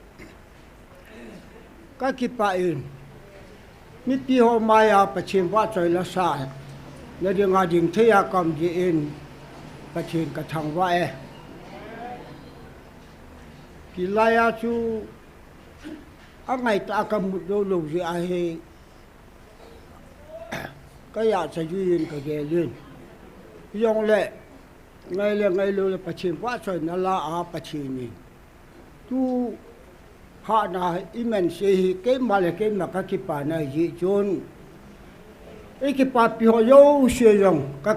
ka kipah in, mipi ho maiya Pathen vahchoi la sa na dinga ding thei a ka um jeh in Pathen ka thangvah e. Hilai a chu angaitah a ka mut lou lou jeh ahi. Ka jachat jui in ka gel in. Hijongle, ngai le ngai lou le Pathen vahchoina la a Pathen in. Tu hahna i man sei hi keima le keima ka kipana jeh chun, i kipapi ho jouse jong ka,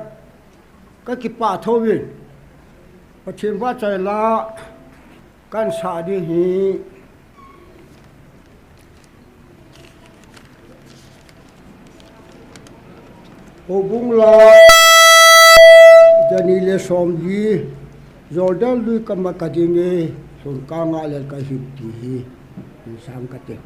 ka kipah thou in. Pathen vahchoi la kan sa ding hi. Houbung la, jani le som li, Jordan lui kama ka ding e, sun ka nga le ka him ti hi, in sang ka te.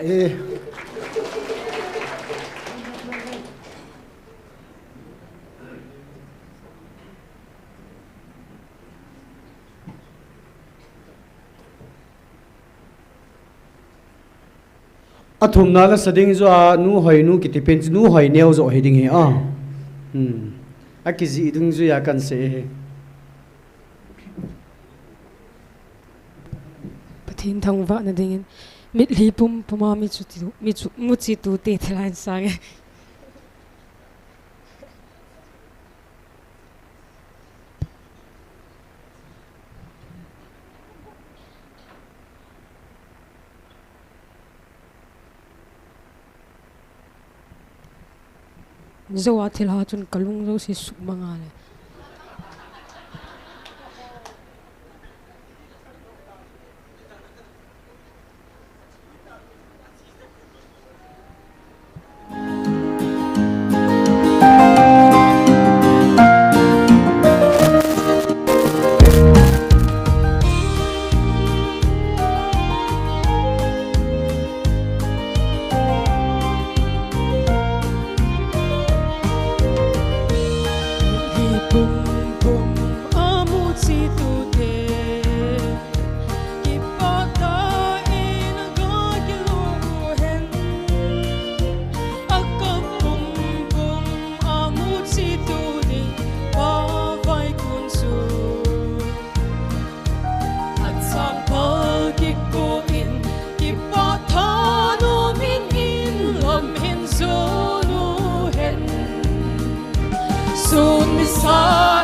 Eh. Athumna la sa ding joh a, Nu Hoinu kiti pen chu Nu Hoineo joh hi ding hi a. Hmm. Akijih ding joh a kan sei hi. Pathen thangvahna dingin, mitlhi pumpuma mi chu ti, mi chu, muchi tute thilha in sang e. Jou a thilha chun kalung jouse sukmang a le. Hi pumpum a muchi tute, kipah tah in gakilou hen. A kap pumpum a muchi tu ding, Pa vaikun chu achangpal kikoi in, kipah thanom in, in lam hin jon u hen. Sun misa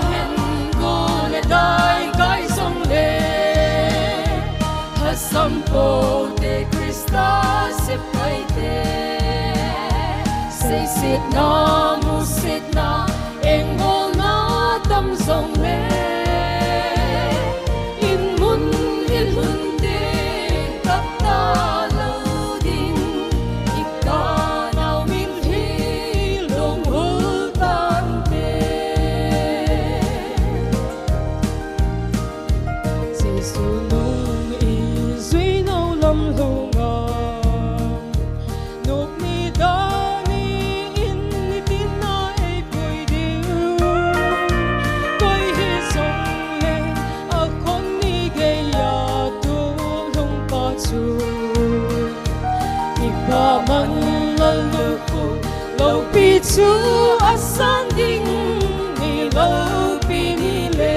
hen, gol le dai kai jongle, lhasam poute Christa sepaite, seisetna, musetna, engbolna tam jongle, in mun in lhun ding, tah talou ding, i kanao mitlhi lunghul tante. Jesu nung i jui nau lam lhunga, nop ni dan ni in nitin a eipui diu. Koi hijongle a khon ni geiya tu lhungpa chu, i Pa Manlal lukhuh loupi chu asan ding ni loupi ni le.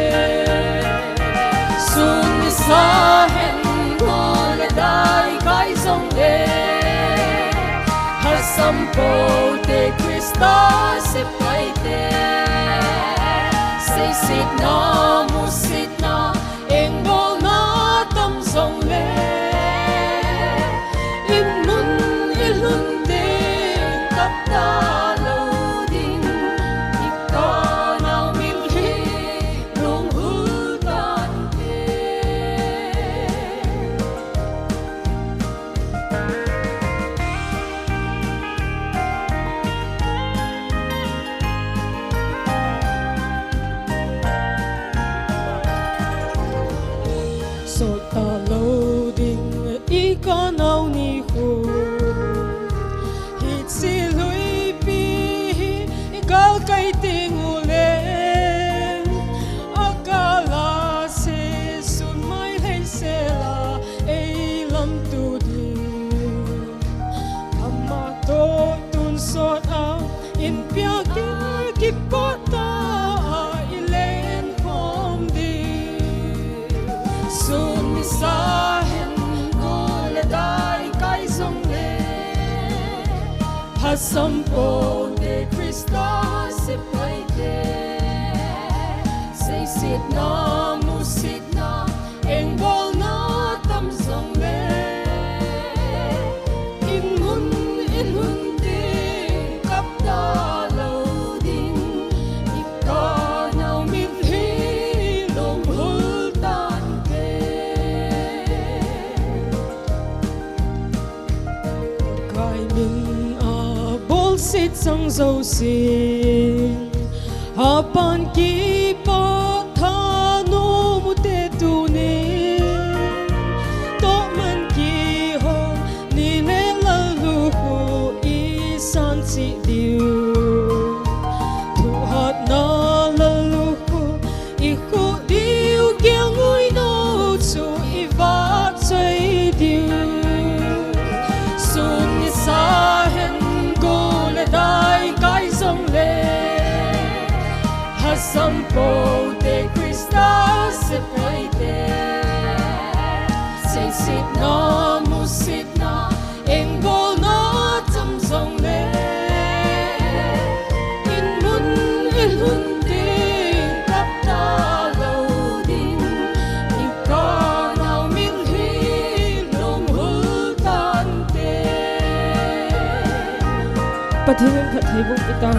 Sun misa hen, gol le dai kai jongle, lhasam poute Christa sepaite, seisetna, musetna, engbolna tam jongle, in mun in lhun ding, tah talou ding, i kanao mitlhi lunghul tante. Sot talou ding i kanao nikho, hiche lhuipi hi gal kai teng ule, a kala se sun mai lhei sela, ei lamto ding. Ama toh tonsot a, in piak ding, kipah tah a i lenkhom ding. Sun misa hen, gol le dai kai jongle, lhasam poute Christa sepaite, seisetna, musetna, engbolna tam jongle, in mun in lhun ding, kap talou ding, i kanao mitlhi lunghul tante. Pakai min a bolset chang jousen, hapan kipah thanom ute tunin, tohman kihou ni le lal Sampote Christa sepaite, seisetna, musitna, engbolna cham jongle, inmun ilhun ding tapta lou ding, ikanau mil hi lunghul tante. Pathen in phattheiboh pi ta.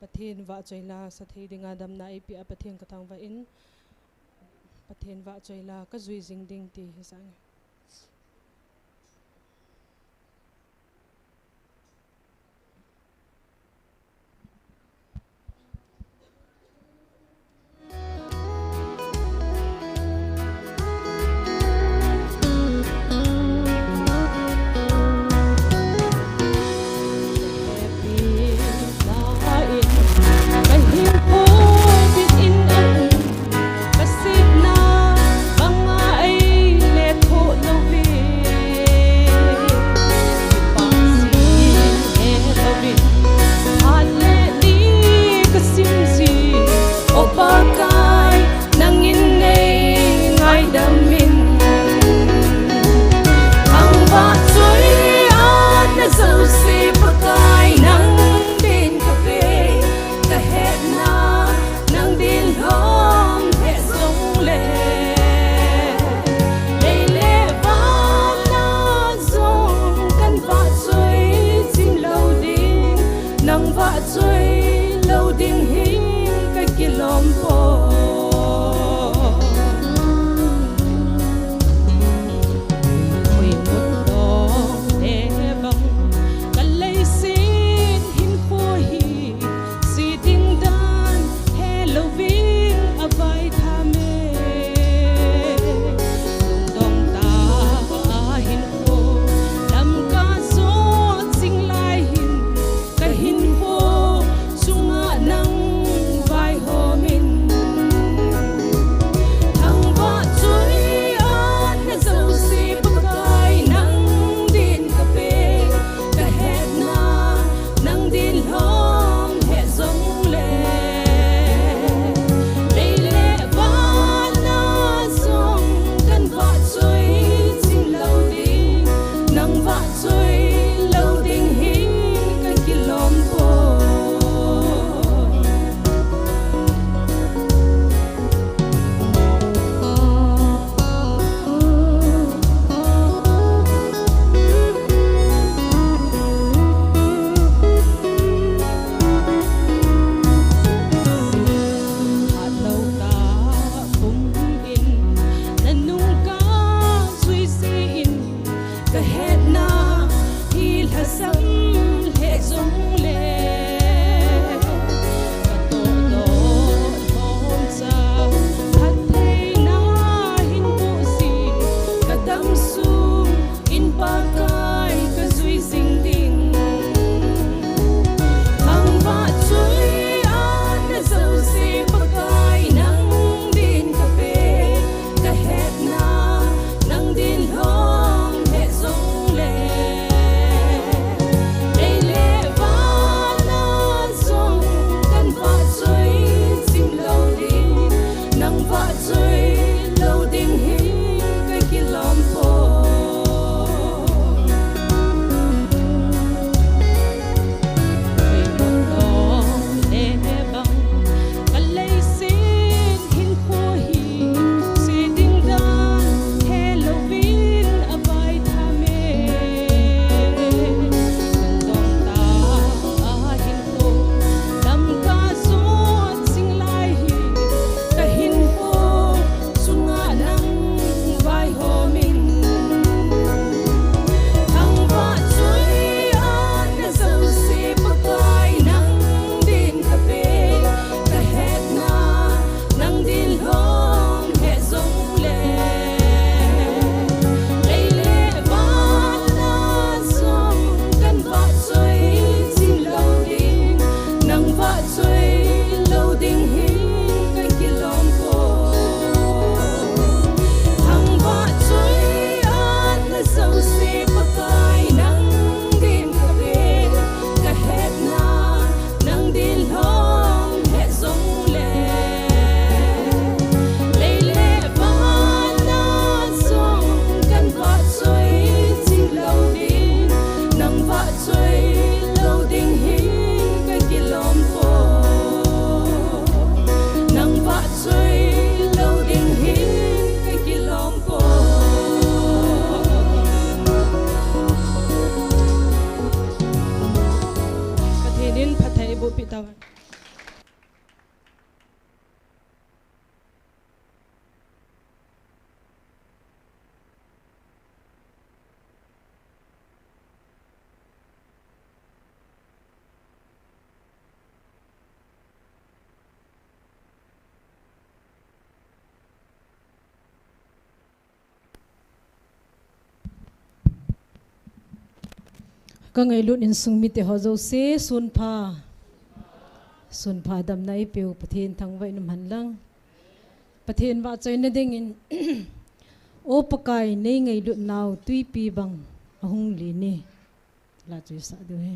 Pathen vahchoi la, sathei dinga damna eipeh a Pathen kathangvah in, Pathen vahchoi la kajui jing ding ti hisang. Choi lo ding hi ka kilom poi. Nang vah choi lo ding hi ka kilom poi. Pathen in phatthei eiboh peh tauhen. Ka ngailut insung mite ho jouse, sun pha. Sun pha, damna eipeu Pathen thangvah in umhen lang. Pathen vahchoina dingin, O Pakai, nei ngailut nau twipi bang ahung len e. La chu isah diu ahi.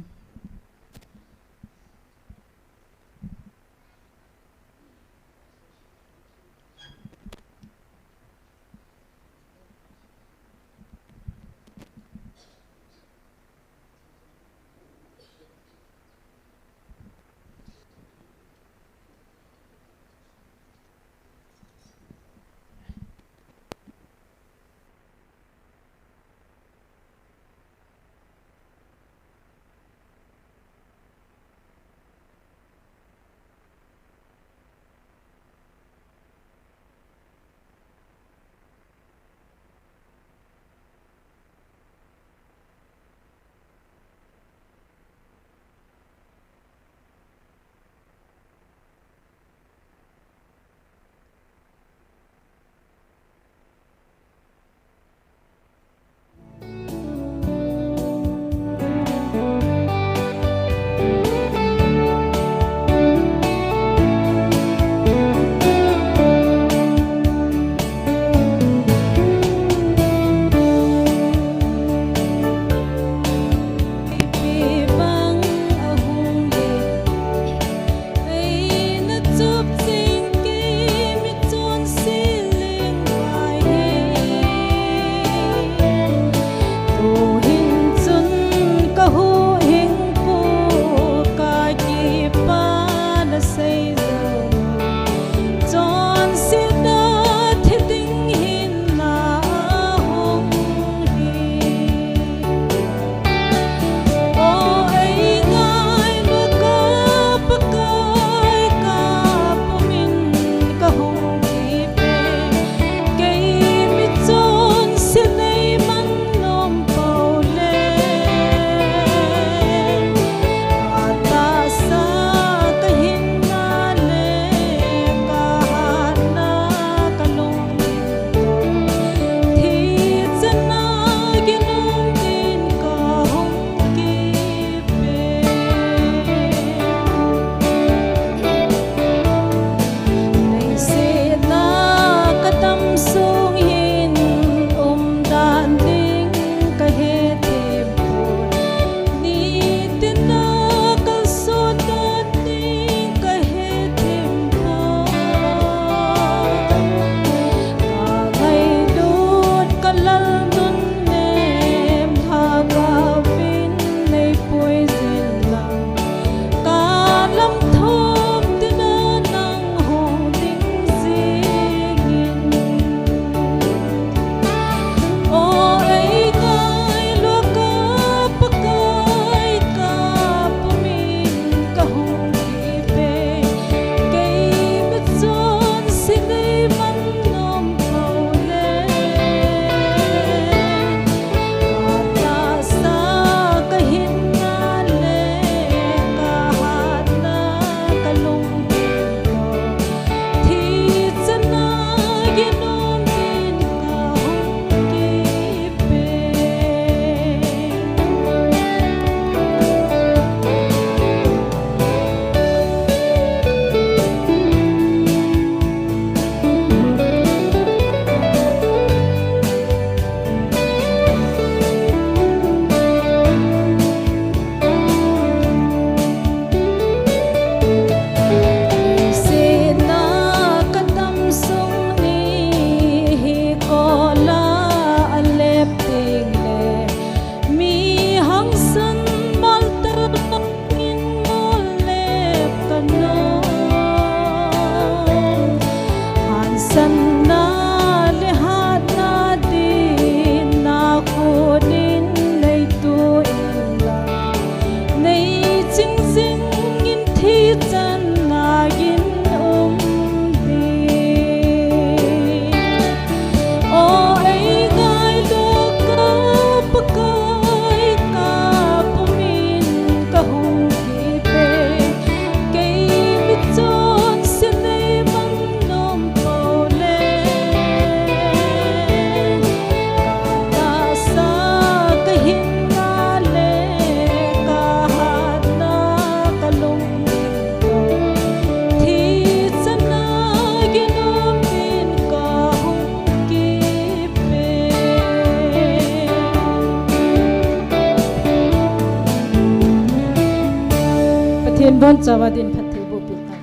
Pathen bon chauva din phatthei boh peh tau.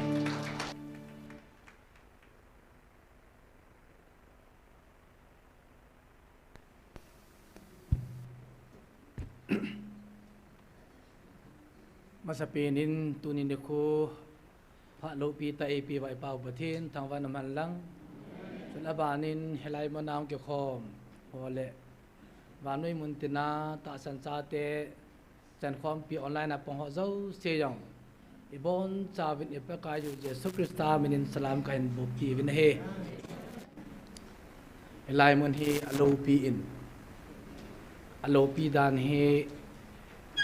Masapen in tuni nikho phat loupi tah eipeuva i Pau Pathen thangvahna man lang. Chule aban in hilai muna hung kikhom ho le vannoi mun tina tahsan chate, chankhompi online a pang ho jouse jong, i bon chauvin i Pakaiyu Jesu Christa min in salam kahin boh peh uvin ahi. Hilai mun hi aloupi in, aloupi dan hi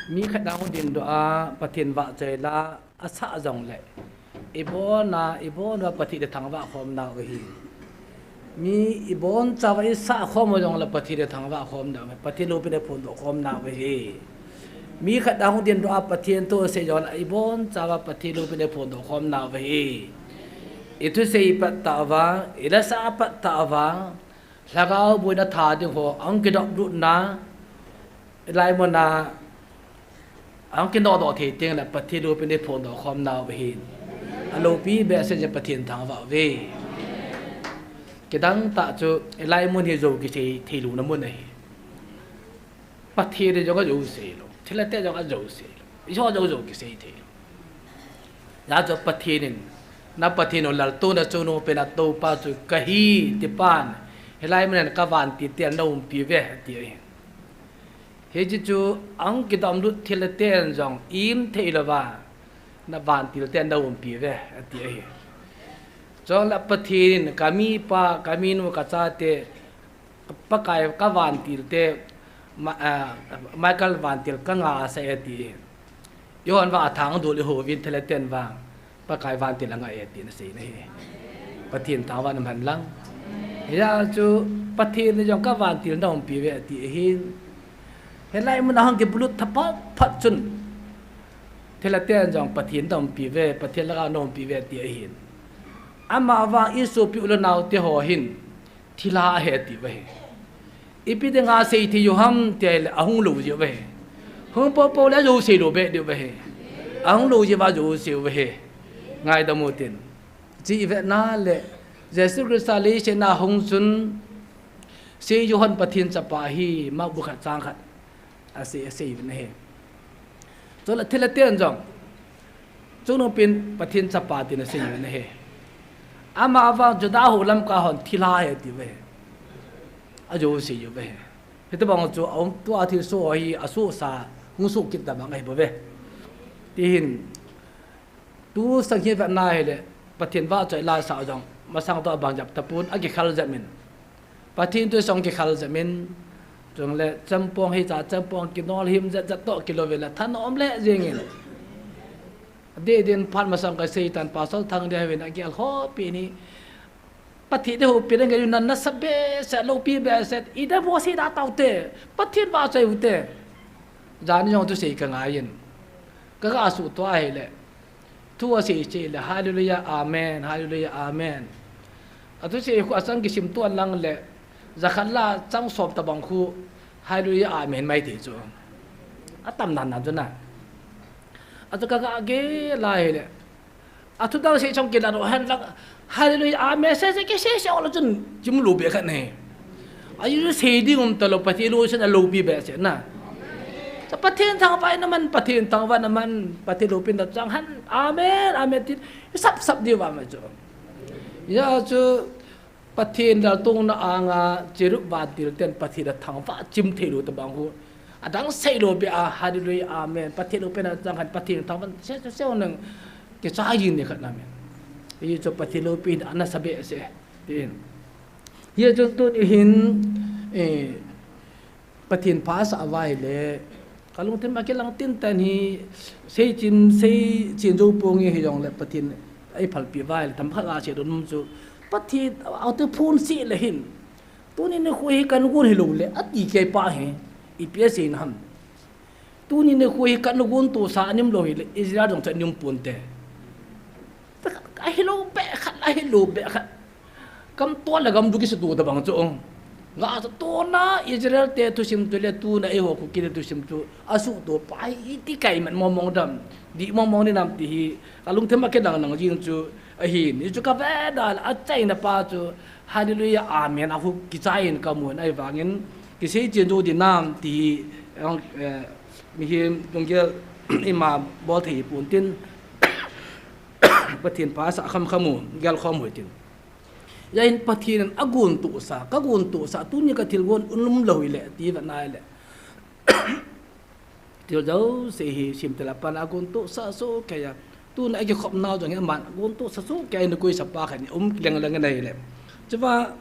mi khat in ahung dingdoh a Pathen vahchoi la asah jongle, i bon a, i bon uva Pathen ithangvah khom nau ahi. Mi i bon chauva isah khom u jongle Pathen ithangvah khom nau ahi, Pathen loupina iphondoh khom nau ahi. Mi khat in ahung dingdoh a Pathen thu asei jongle i bon chauva Pathen loupina iphondoh khom nau ahi. I thusei pat tah uva, i lasa pat tah uva, Lhagao boina tha ding ho ahung kidop lut na, hilai muna ahung kinodoh thei tengle Pathen loupina iphondoh khom nau ahin, aloupi behseh jeh in Pathen thangvah uve. Kidang tah chu hilai mun hi jou kisei thei louna mun ahi. Pathen in jong ajou sei lou, thilha ten jong ajou sei lou, ijo jou jou kisei thei lou. Hijeh chun Pathen in, na Pathen u laltouna chungnung pen a toupa chu kahi tipan, hilai mun hin ka vantil ten naumpi uve ati ahi. Hiche chu ahung kidop lut thilha ten jong im thei louva, na vantil ten naumpi uve ati ahi. Chule Pathen in ka mipa, ka minu, ka chate, Pakai ka vantil te, Ma-, ah, Michael vantil ka ngah asah e ati. Johan vah a thang dol ihouvin thilha ten vang Pakai vantil angah e ati nasei na ahi. Pathen thangvahna man lang. Hijeh chun Pathen in jong ka vantil naumpi uve ati ahin. Hilai muna hung kibulhit tha phat phat chun, thilha ten jong Pathen naumpi uve, Pathen lhagao naumpi uve ati ahin. Amavang isopi u le nao te ho hin thilha ahi ati uve. Ipi dinga sei thei u ham ti ahile ahung lou jeh uve. Hung poupou le ajou sei lou beh diu ahi. Ahung lou jeh uva ajou sei uve. Ngaidam u tin. Hiche ivet na le, Jesu Christa leiset a ahung chun, Sei Johan Pathen chapa ahi, Mark bu khat chang khat. Asei, asei uvin ahi. Chule thilha ten jong, chungnung pen Pathen chapa tin asei uvin ahi. Amavang Juda ho lamkai hon thilha ahi ati uve. Ajou sei uve. Hitobang chu aum, tua thilsoh hi asohsa hung soh kit tabang ahi bouve. Tihin, Tu sang hi vet na hile, Pathen vahchoi la sah jong, masang toh abang jep tapon, akikhel jep in. Pathen thu song kikhel jep in, chule champong hicha, champong kinol him jet jet toh kilou vele, thanom le jing in. Adeh din phat masang kasei tan, Pastor Thangdev in agel ho pi ni. Pathen te ho pi ding ngai u nan nasa behseh, loupi behseh, ida bo sei da tau te, Pathen vahchoi u te. Jan jong thusei kangai in. Kaga suhtoh ahile. Thu asei cheh le, Hallelujah, Amen, Hallelujah, Amen. Athusei khu achang kisim toh lang le, jakhat la chang som tabang khu, Hallelujah, Amen mai thei chu. Atam nan nan chu na. Achu kaga gel ahile. Athu dang sei chong kilah doh hen lang, Hallelujah, Amen sei sei kisei sei ol chun, chim lou beh khat nei. Ayu sei ding um talou, Pathen lou sen aloupi behseh na. Sa Pathen thangvahna man, Pathen thangvahna man, Pathen loupina chang hen, Amen, Amen tin, sap sap diu va ma chu. Hijeh chu, Pathen laltouna anga, Cherub vantil ten Pathen athangvah chim thei lou tabang khu. Adang sei lou beh a, Hallelujah, Amen. Pathen loupina chang hen, Pathen thangvah, sei sei sei nang, kichai jing ni khat na men. Hichu Pathen loupina nasa behseh. Tin. Hichun tuni hin, eh, Pathen pha asah uva ahile, kalungthim a kilang tin tan hi, sei chim, sei chim jou pong hi jongle Pathen eiphalpi uva ahile, themkhat a sei ding um chu, Pathen, aute phun sei le hin, tuni nikho hi kagon hilou le, ati kei pa hi, ipi asei na ham. Tuni nikho hi kagon tohsa aum lou hile, Israel jong chu aum ponte. Ahilou beh khat, ahilou beh khat. Gam tol le gam duk kisuto tabang chu. Nga sa tuna Israel te thusim chu le tuna eiho Kuki te thusim chu asuhtoh pa hi iti kai man mong mong dam. Di mong mong ni nam ti hi. Ka lungthim a kidang nang jing chu ahin. Hichu ka ve da le achaina pa chu. Hallelujah, amen. A hu kichai in ka mun ai vangin. Kisei chen chu di nam ti hi. Ang, eh, mihem tungel ima bol thei pon tin. Pathen pha sa kham kham u, gel khom u tin. Hijeh in Pathen in aguntohsa, ka guntohsa, tuni ka thil gon um lou hile, ti vet na hile. Thil jouse hi semtil a pat a aguntohsa sohkei a. Tuna i kikhop nau jong hi aman aguntohsa sohkei a, i nukoisa pa khat ni um leng leng na hile. Chuva,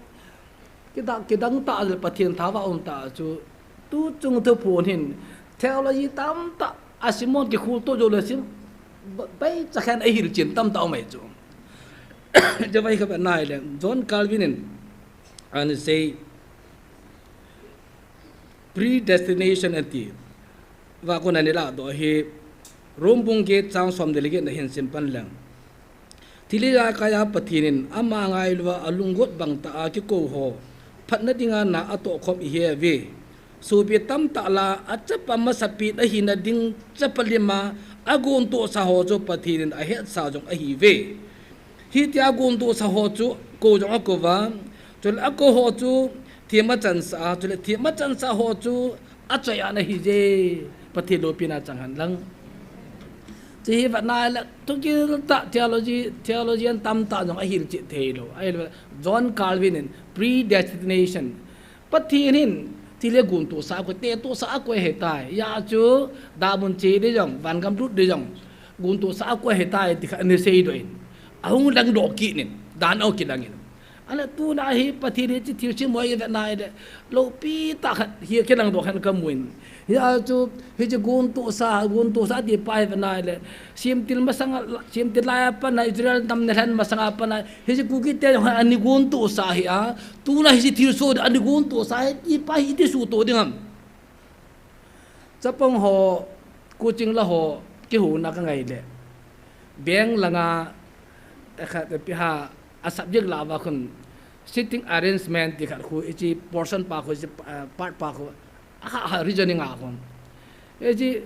kidang, kidang tah le Pathen thao a um tah chu, tu chung thu phun hin, theology tamtah, a simon kikhul to jo le sim, ba-, bai cha khen a hilchen tamtah um ai chu. Chuva hi ka vet na hile, John Calvin in, ana sei, predestination ati. Va kon ani ladoh hi, Rome bung get chang som le li get na hin sim pan leng. Thil ijakai a Pathen in ama ngailouva alunggot bang tah a kikou ho phatna dinga na atoh khom ihi uve. Sopi tamtah lah a chapa masapen ahina ding chapa lim a aguntohsa ho chu Pathen in ahetsa jong ahiuve. Hitia aguntohsa ho chu kou jong akou va, chule akou ho chu themachansa a, chule themachansa ho chu achoi a ana hije, Pathen loupina chang hen lang. Hiche hi vet na hile, tugil tah theology, theologian tamtah jong ahilchet thei lou. Ahilou, John Calvin in predestination. Pathen hin, thil hi guntohsa akoi, tetohsa akoi ahitai. Hijeh chun, damun che ding jong, vangam lut ding jong, guntohsa akoi ahitai, ti kha ana seidoh in. Ahung langdoh kit in, dan a kilang in. Ahile tuna hi Pathen hiche thilse mo i vet na hile, loupi tah khat hi kilang doh khat ka mun. Hijeh chun, hiche guntohsa, guntohsa ti pa hi vet na hile, semtil masang a, semtil lai a pat a Israel nam nalhen masang a pat a, hiche Kuki te jong hi ana guntohsa hi a, tuna hiche thilse ana guntohsa hi ti pa hi iti suhtoh ding ham. Chapang ho, coaching la ho, kihou na ka ngai le. Beng langa, eh, khat, eh, pi ha, a subject lah uva khun, seating arrangement ti khat khu, hiche portion pa khu, hiche, eh, part pa khu, a kha, a kha reasoning a khun. Hiche,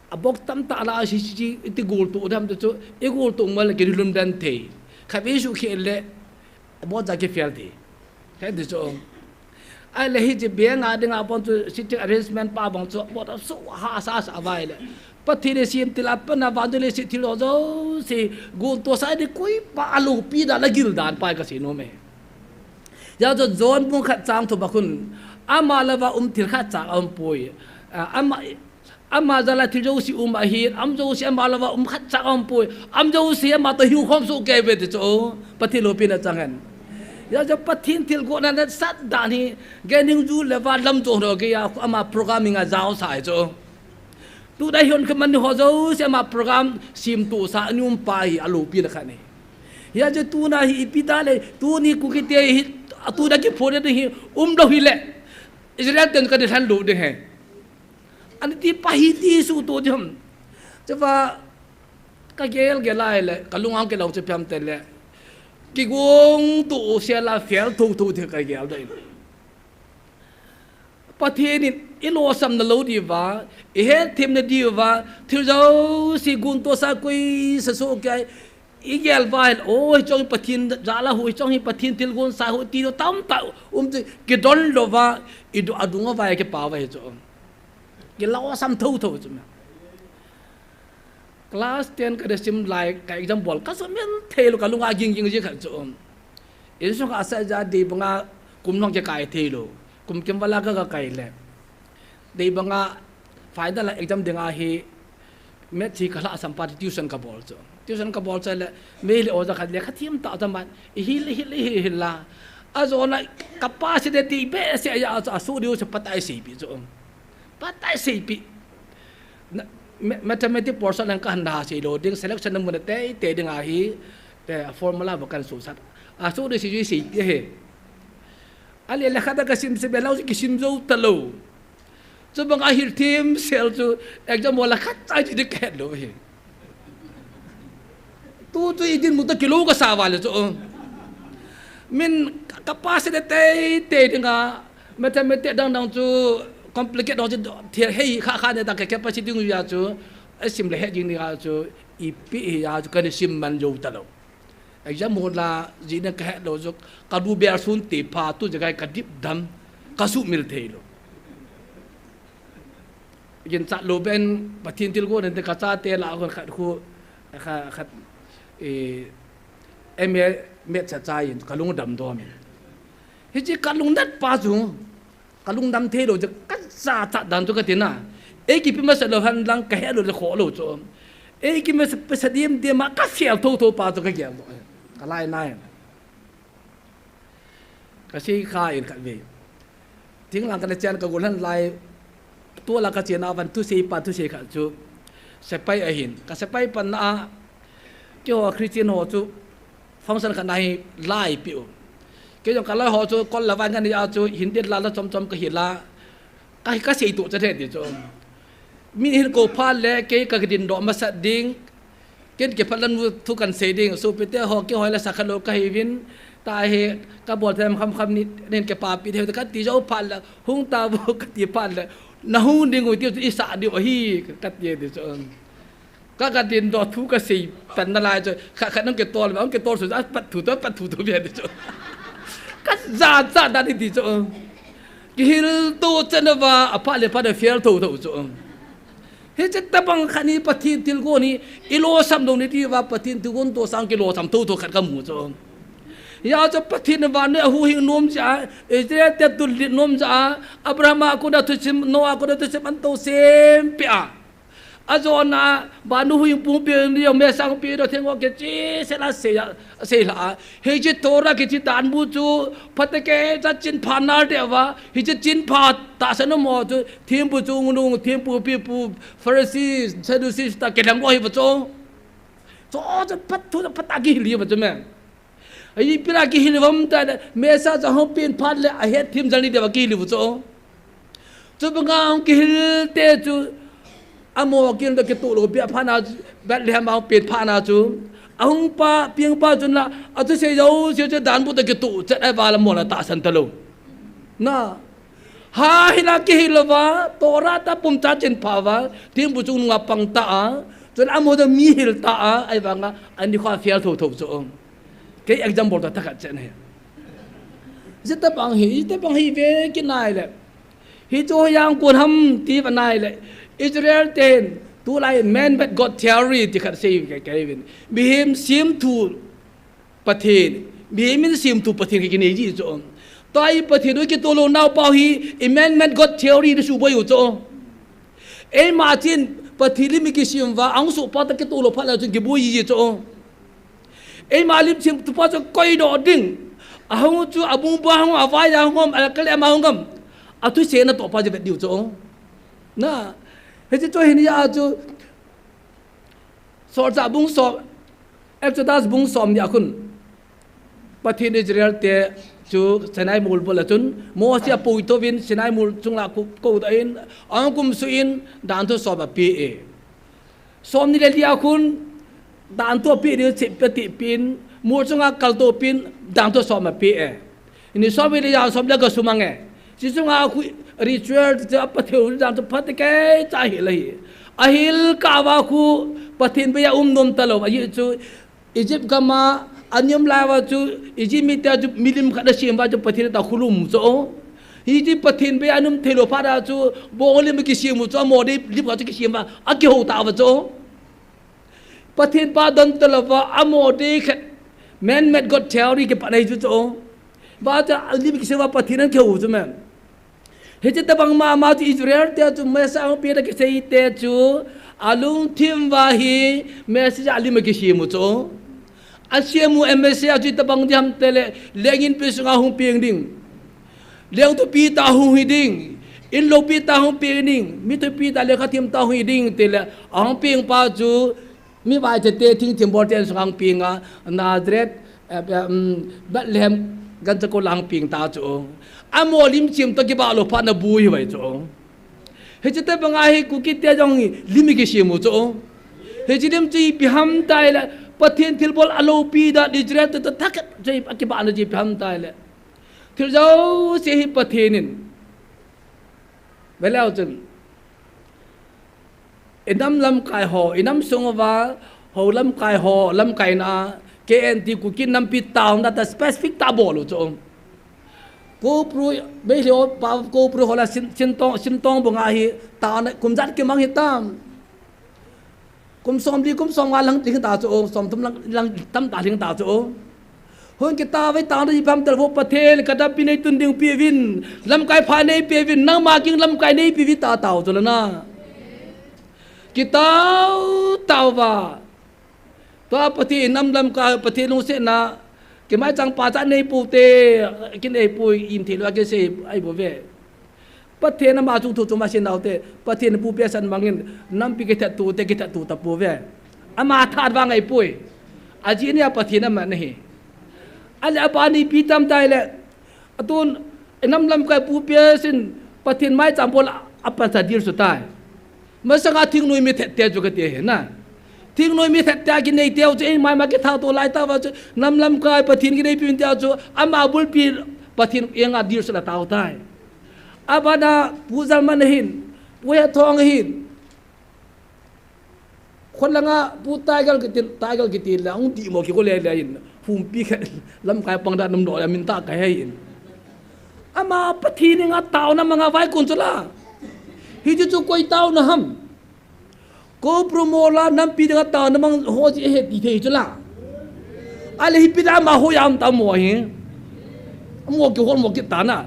a bok tamtah lah a, hiche, hiche, iti gultoh dam chu, i gultoh mal ki lum dan thei. Kha vi su khel le, a bok ja ki fail thei. Hiti chu. Ahile hiche beng a dinga pon chu seating arrangement pa bang chu bot a su ha sa sa vai le. Pathen in semtil a pat a van le seating lo jouse guntohsa ding koi pa aloupi dan a gil dan pa ka sei nom e. Hijeh chun John bung khat chang thum a khun ama louva um thil khat cha aum poi. A, ama Ama jal a thil jouse um ahin, ama jouse ama louva um khat cha aum poi, ama jouse ama toh hiu khom sohkei uve ti chu, Pathen loupina chang hen. Hijeh chun Pathen thilgon a nasat dan hi, gei ning ju le van lam jo ho gei a, ama programming a jao sa hi chu. Tuna hi hon kha man ho jouse ama program semtohsa ana um pa hi aloupina khat ahi. Hijeh chun tuna hi ipi da le, tuni Kuki te hi, a tuna kiphon ding hi, um lou hile. Israel ten ka ding lhan lou ding ahi. Ani ti pa hi ti suhtoh ding ham. Chuva ka gel gel a le, ka lung a kilou chu ipi ham ti le. Kigong tu sel a fail tho tho ti ka gel ding. Pathen in i losam na lou diuva, i hetthem na diuva, thil jouse guntohsa koi sa sohkei, i gel uva hin, o, hiche hi Pathen jal a hu, hiche hi Pathen thilgon sa hu, ti lou tamtah um chu, kidon lou va, i du, adung a vai kipah va hi chu. Kilosam tho tho chu. Class ten ka ding sim lai, ka exam bol, ka sumil thei lou, ka lung a ging ging ji khat chu. Insung a sa ja dei banga kum nung kikai thei lou. Kum kim vala ka, ka kai le. Dei banga final exam dinga hi maths hi ka lhasam pa tuition ka bol chu. Tuition ka bol chu le, Meitei oja khat le ka thim ta ta man, i hil, i hil, i hil, i hil la. Ajona capacity ti behseh a, a, a su diu chu patai seipi chu. Patai seipi. Na, ma-, mathematics portion lang ka han da sei lou ding, selection na mun a tei, tei dinga hi, eh, formula ba kan su sat. A su diu sei, seipi he. Ahile lekha da ka sim sim lou, kisim jou ta lou. Chubang a hil thim sel chu exam hall a khat chai chu ding ka het lou hi. Tu chu i dinmun toh kilou ka sa val chu. Min capacity tei tei dinga Mathematics dang dang chu complicate dang chu thil hei kha kha ne ta ka capacity ngu ya chu, a sim le he jing ni ha chu, ipi hi ya chu ka ni sim man jou ta lou. Exam hall a, jina ka he lou chu, ka lu bel sun te pha tu jagai ka dip dam, ka su mil thei lou. Yin chat lou ben, Pathen thilgon in te ka chate la kon khat khu, kha, khat, eh, M A met cha cha yin, ka lung dam dom in. Hichi ka lung nat pa chu, ka lung dam thei lou chu, ka cha cha dan chu ka ti na. Ei kipe masa lou hen lang ka he lou le kho lou chu. Ei kipe masa, pasa dim dim ma ka fail tho tho pa chu ka gel lou. Ka lai nai. Ka sei kha in khat ve. Thing lang ka na chen ka gol hen lai. Tu la ka chen a van thusei pa thusei khat chu. Sepai a hin. Ka sepai pan na a. Keiho Christian ho chu function khat na hi lai pi u. Kei jong ka lai ho chu kol la van ka ni a chu Hindi la la chom chom ka hi la. Ka, ka sei tu cha the ti chu. Mi hin ko pha le kei ka din do masa ding. Ken ke pha lan thu kan sei ding. Sopi te ho keiho la sa kha lou ka hi vin. Ta hi ka bol them kham kham ni nen ke pa pi the ka ti jo pha la. Hung ta bo ka ti pha la. Na hung ding u ti chu i sa ding u hi ka ti ti chu. Ka, ka din do thu ka sei pan na lai chu, kha, kha nang ke tol, nang ke tol su, a pat thu to, pat thu to bia di chu. Ka za, za da di di chu. Ki hil to chen va, a pha le pha de fail to to chu. Hiche tabang khat ni Pathen thilgon ni, i losam dong ni ti va Pathen thilgon to sang ki losam to to khat ka mu chu. Ya chu Pathen va ne hu hing nom cha, Israel te tu lit nom cha, Abraham a ko da thu sim, Noah a ko da thu sim an to sem pi a. A jona, ba nu hui pung pi ni yong me sang pi do theng o ke chi se la se ya, se la. He chi Torah ke chi dan bu chu, pha te ke cha chin pha na de va, hi chi chin pha ta sa no mo chu, thim bu chu ngu nung, thim bu pi bu, Pharisees, Sadducees ta ke dang o hi va chu. Chu chu phat thu phat a ki li va chu me. Ai, pira ki hil vam ta le, Messiah cha hung pen phat le, a het thim jal ni de va ki hil u chu. Chu banga hung ki hil te chu, a mo kin da ki tu lou, pia pha na, Bethlehem a hung pen pha na chu. A hung pa, piang pa chun la, a chu sei jo, sei chu dan bu da ki tu, chat ai va la mo la ta san ta lou. Na. Ha hi la ki hil va, Torah ta pum ta chin pha va, thim bu chu nunga pang ta a, chun a mo da mi hil ta a, ai vanga, ani kha fail tho tho chu. Kei example ta thakhat chen hi. Zita bang hi, zita bang hi ve ki nai le. Hi chu yang kun ham ti va nai le. Israel ten, tu lai man-made God theory ti khat sei ke ke vin. Mihem sim thu Pathen. Mihem in sim thu Pathen ke ki nei ji chu. Ta i Pathen u ki to lou nau pau hi, i man-made God theory ni su boi u chu. Ei ma chin Pathen li mi ki sim va, ang su pa ta ki to lou pha la chun ki boi ji chu. Ei ma lim chim tu pa chu koi do ding. A hung chu a bung ba hung a vai a hung am a kale ma hung am. A thu se na to pa je vet diu chu. Na. He chu chu hin ya chu. Solchah bung som. Exodus bung som ni a khun. Pathen Israel te chu Sinai mol bol a chun. Moses a pui to vin Sinai mol chung la ko, ko da in. Ang kum su in dan thu som a pi e. Som ni le li a khun, dan thu a pi ding, chip pe ti pin, mol chunga kal to pin, dan thu som a pi e. Ni som ni le ya som le ka sumang e. Si chunga khu ritual ti a pa theu dan thu phat ke cha hi le hi. A hil ka va khu Pathen be ya um nom ta lou, a yi chu Egypt gam a, a niam lai va chu, Egypt mi te chu milim khat a sim va chu Pathen ta khulum chu. Hi chu Pathen be a um thei lou pha da chu, bong lim ki sim u chu, a mo de lim khat chu ki sim va, a ki ho ta va chu. Pathen pa don ta lou va, a mo de khat, man-made God theory ki pa nei chu chu. Va chu, a lim ki sim va Pathen an ki ho chu man. Hiche tabang mama chu Israel te chu Messiah hung pi ta kisei te chu a lungthim va hi Messiah a lim a kisim u chu. A sim u Messiah chu tabang diham tile lengin pi sunga hung peng ding. Lengthu pi ta hung hi ding. Inlou pi ta hung peng ding. Mithu pi ta lekha thim ta hung hi ding tile a hung peng pa chu Mi vai te te thing thim bol te an sung hung peng a, Nazareth, eh, eh, um, Bethlehem gancha ko lang peng ta chu. A mo lim chim to kiba lou pha na bu hi vai chu. Hiche tabang a hi Kuki te jong hi lim kisim u chu. Hiche lim chu ipi ham tile, Pathen thilbol a loupi dan Israel te to thak chu ipi kiba na chu ipi ham tile. Thil jouse hi Pathen in. Ve leu chun. I nam lamkai ho, i nam sung uva, ho lamkai ho, lamkaina, K N T Kuki nampi taona tah specific tah bol u chu. Kopru, Meitei ho, pa, Kopru ho la Sin, Sintong, Sintong banga hi, taona, kum jat kimang hitam. Kum som li, kum som nga lang ding ta chu, som thum lang, lang tam ta ding ta chu. Hung kita ve ta ri pam tel vo Pathen, ka dampi nei tun ding pi vin, lamkai pha nei pi vin, nangma king lamkai nei pi vi ta tao chu la na. Kitao, tao va. Tua Pathen nam lamkai, Pathen lungsetna, kimai chang pa cha nei pu te, kin ei pu im thei lo, kin sei, ai bo ve. Pathen ama chung thu chu ma sin nau te, Pathen pu pia san mangin, nampi kithat tu te, kithat tu ta pu ve. Ama that vang ei pui. A ji ni a Pathen ama na hi. Ale a ba ni pi tam tai le, atun, i nam lamkai pu pia sin, Pathen mai chang bol a pa sa dir su tai. Masanga thingnoi mi thet te chu ka ti hi na. Thingnoi mi thet te a kinei teu chu, ei mai ma kithat tu lai ta va chu, nam lamkai Pathen kinei pi te a chu, ama bulpi Pathen enga dir su la tao tai. Abana Pu Jalman hin, Pu Hethong hin. Khon langa Pu Tiger kiti, Tiger kiti la, hung ti mo ki ko le le in. Humpi kha lamkai pang da nam do ya min ta ka he in. Ama Pathen nga taona manga vai kun chu la. Hi chu chu koi taona ham. Ko promo la nampi ding a taona mang ho ji he ti thei chu la. Ale hi pi da ma ho yam ta mo hi. Mo ki hol mo ki ta na.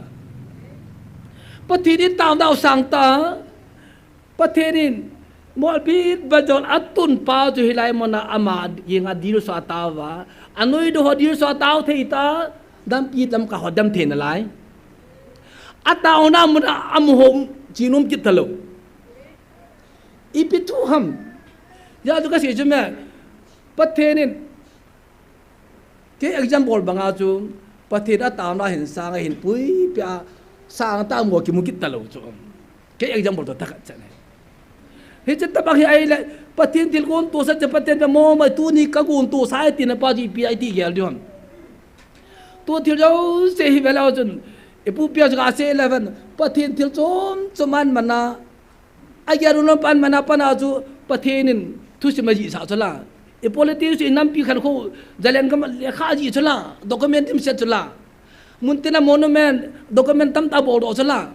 Pathen in taona u sang ta. Pathen in mo bit ba jon atun pa chu hilai mona ama ing a dil so ta va. Anoi do ho dil so ta thei ta. Nampi lamkai ho dam thei na lai. A taona mona am hom chinum kit ta lo. Ipi thu ham. Ya chu ka sei chu me. Pathen in. Kei example banga chu. Pathen a taona hin sang a hin pui pia sang ta mo ki mu kit ta lo chu. Kei example to ta khat chan. Hi chan ta bang hi ai le. Pathen thil gon to sa cha Pathen pe mo mai tu ni ka gon to sa ai ti na pa ji pi ai ti gel di ham. Tu thil jouse hi ve leu chun. I pu pia chu ka sei eleven. Pathen thil chom chom an mana. A gya run pan mana pana chu Pathen in thusim a jih sa chu la. I politics in nampi khan kho jalen kam le kha jih chu la. Document tim set chu la. Muntina monument document tam ta bol do chu la.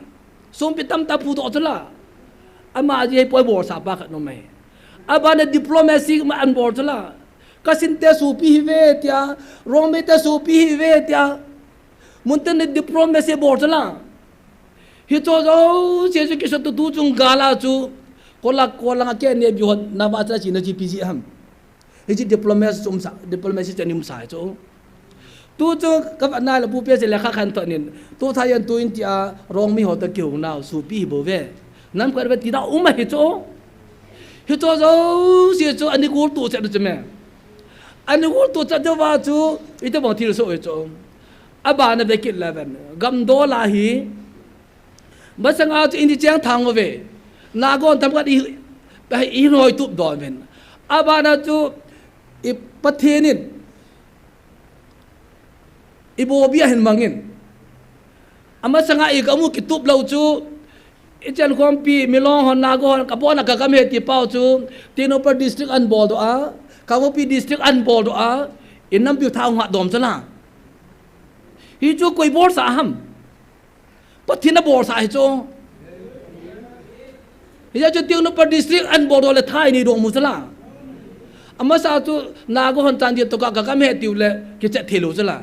Sumpi tam ta phu do chu la. Ama ji poi bol sa pa khat no mai. Abana diplomacy ma an bol chu la. Kasin te supi hi ve tia. Rongmei te supi hi ve tia. Muntin ni diplomacy bol chu la. Hi cho jouse chu kisot tu tu chung gala chu. Kola kola nga ke ne bi hot na va cha chi na chi pi ji ham. Hi chi diplomacy chum sa, diplomacy chu ni um sa chu. Tu chu ka va na la bu pe se le kha khan to nin. Tu tha yan tu in ti a Rongmei ho ta ki hung nau supi hi bo ve. Nam kar ve ti da um hi chu. Hi cho jouse chu ani kul tu se du chu me. Ani kul tu cha de va chu ite bang thil so hi chu. Abana ve kit la ven. Gam do la hi. Masanga chu in di chang thang ve. Na gon tham ka di, i noi tup don ven. Abana chu i Pathen in. I bo bia hin mangin. Amasanga i ka mu ki tup lo chu. I chan khom pi Milong hon Naga hon ka bona ka kam he ti pau chu. Tengnoupal district an bol do a. Kangpokpi district an bol do a. In nampi thau nga dom chu la. Hi chu koi bol sa ham. Pathen a bol sa hi chu. Hi chu Tengnoupal district an bol do le thai ni do mu chu la. Amasa chu Naga hon Chandel to ka ka kam he tiu le ki chet thei lo chu la.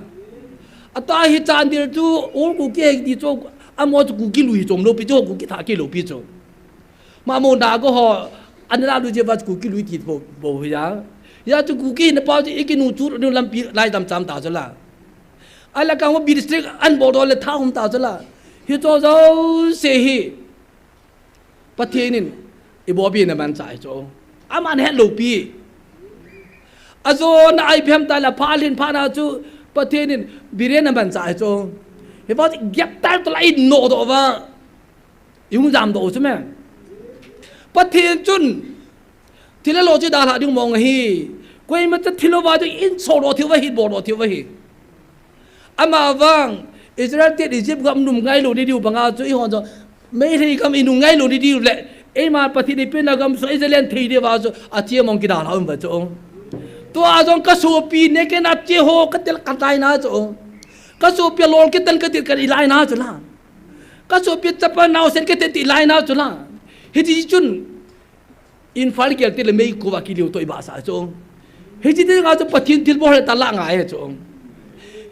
Ata hi Chandel chu ol Kuki he ti chu amo chu Kuki lui chom lo pi chu Kuki tha ki lo pi chu. Ma mo Naga ho, an la lu je va Kuki lui ti bo, bo ya. Ya chu Kuki na pa chu i ki nu chu nu lampi lai dam cham ta chu la. Ala ka mo bi district an bo do le tha um ta chu la. Hi cho jouse hi. Pathen in i bo bi na man cha hi chu. Aman het lo pi. A jo na ai phem ta la pha lin pha na chu Pathen in bi re na man cha hi chu. Hi va gap tal to la i no do va. I hung jam do chu me. Pathen chun thil lo chi da la ding mong hi. Koima cha thil lo va chu in so lo thil va hi bo lo thil va hi. Ama vang Israel te Egypt gam num ngai lou ding diu banga chu eihon jong Meitei gam inum ngai lou ding diu le, eima Pathen in eipehna gam chu Israel in thei diu va chu athi mong kidalha um va chu. Tua jong kasopi ne kena che ho katel kalaina chu. Kasopi lol keten katel kalaina chu la. Kasopi chapa naosen keten ti laina chu la. Hiti chun Imphal gel te le mei kova kiliu toh ibahsah chu. Hiti te nga chu Pathen thilbol le tala ngai chu.